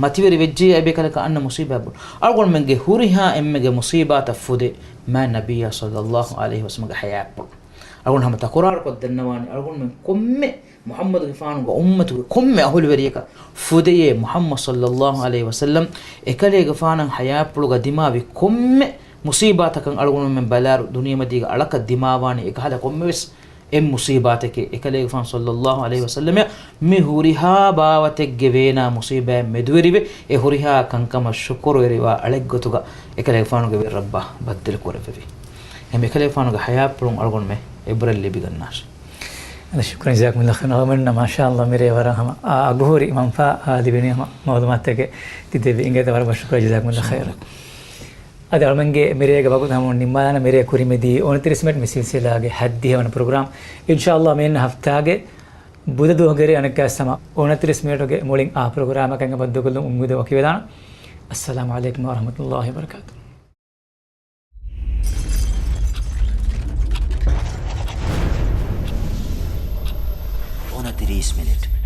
މަތިވެރި ވެއްޖެޔާ އެބޭކަލަކަށް އަންނަ މުޞީބާތް ބޮޑު. އަޅުގަނޑުމެންގެ ހުރިހާ އެންމެގެ މުޞީބާތަށް ފުދޭ މާތް ނަބިއްޔާ ޞައްލަﷲު ޢަލައިހި ވަސައްލަމަގެ ޙަޔާތްޕުޅު. އަޅުގަނޑު ހަމަ ތަކުރާރުކޮށް ދަންނަވާނެ، އަޅުގަނޑުމެން ކޮންމެ މުޙައްމަދުގެފާނުގެ އުއްމަތުގެ ކޮންމެ އަހުލުވެރިޔަކަށް ފުދެޔޭ މުޙައްމަދު ޞައްލަﷲު ޢަލައިހި ވަސައްލަމް އެކަލޭގެފާނަށް ޙަޔާތްޕުޅުގަ ދިމާވި ކޮންމެ މުޞީބާތަކަށް އަޅުގަނޑުމެން ބަލާއިރު، ދުނިޔެމަތީގަ އަޅަކަށް ދިމާވާނެ އެކަހަލަ ކޮންމެވެސް އެއް މުޞީބާތެކޭ، އެކަލޭގެފާނު ޞައްލަﷲު ޢަލައިހި ވަސައްލަމައަށް މި ހުރިހާ ބާވަތެއްގެ ވޭނާ މުޞީބާތް މެދުވެރިވެ، އެ ހުރިހާ ކަންކަމަށް ޝުކުރުވެރިވާ އަޅެއްގޮތުގަ އެކަލޭގެފާނުގެ ވެރި ރައްބާ ބައްދަލު ކުރެއްވެވި. އެހެން އެކަލޭގެފާނުގެ ޙަޔާތްޕުޅުން އަޅުގަނޑުމެން އިބްރަތް ލިބިގަންނާށި. އަދި ޝުކްރަން، ޖަޒާކުމުﷲ ޚައިރަން. އަޅުގަނޑުމެންނަށް މާޝާﷲ މިރޭ ވަރަށް ހަމަ އަގުހުރި މަންފާ ލިބެނީ ހަމަ މަޢުލޫމާތުތަކެއް ތި ދެއްވި އިނގޭތަ، ވަރަށް ބޮޑަށް ޝުކްރާ، ޖަޒާކުމުﷲ ޚައިރަން. އަދި އަޅުމެންގެ މިރޭގެ ވަގުތު ހަމަ ނިންމާލާނަން. މިރޭ ކުރިމަތީ އުނަތިރީސް މިނެޓް މި ސިލްސިލާގެ ހަތްދިހަ ވަނަ ޕްރޮގްރާމް. އިންޝާﷲ މިއަންނަ ހަފްތާގެ ބުދަ ދުވަހުގެ ރޭ އަނެއްކާވެސް ހަމަ އުނަތިރީސް މިނެޓުގެ މުޅިން އާ ޕްރޮގްރާމަކަށް އެނގޭ ބައްދަލުކޮށްލުމުގެ ވަކިވެދާނަން. އައްސަލާމު ޢަލައިކުމް ވަރަޙްމަތުﷲ ވަބަރަކާތުހު. އުނަތިރީސް މިނެޓް.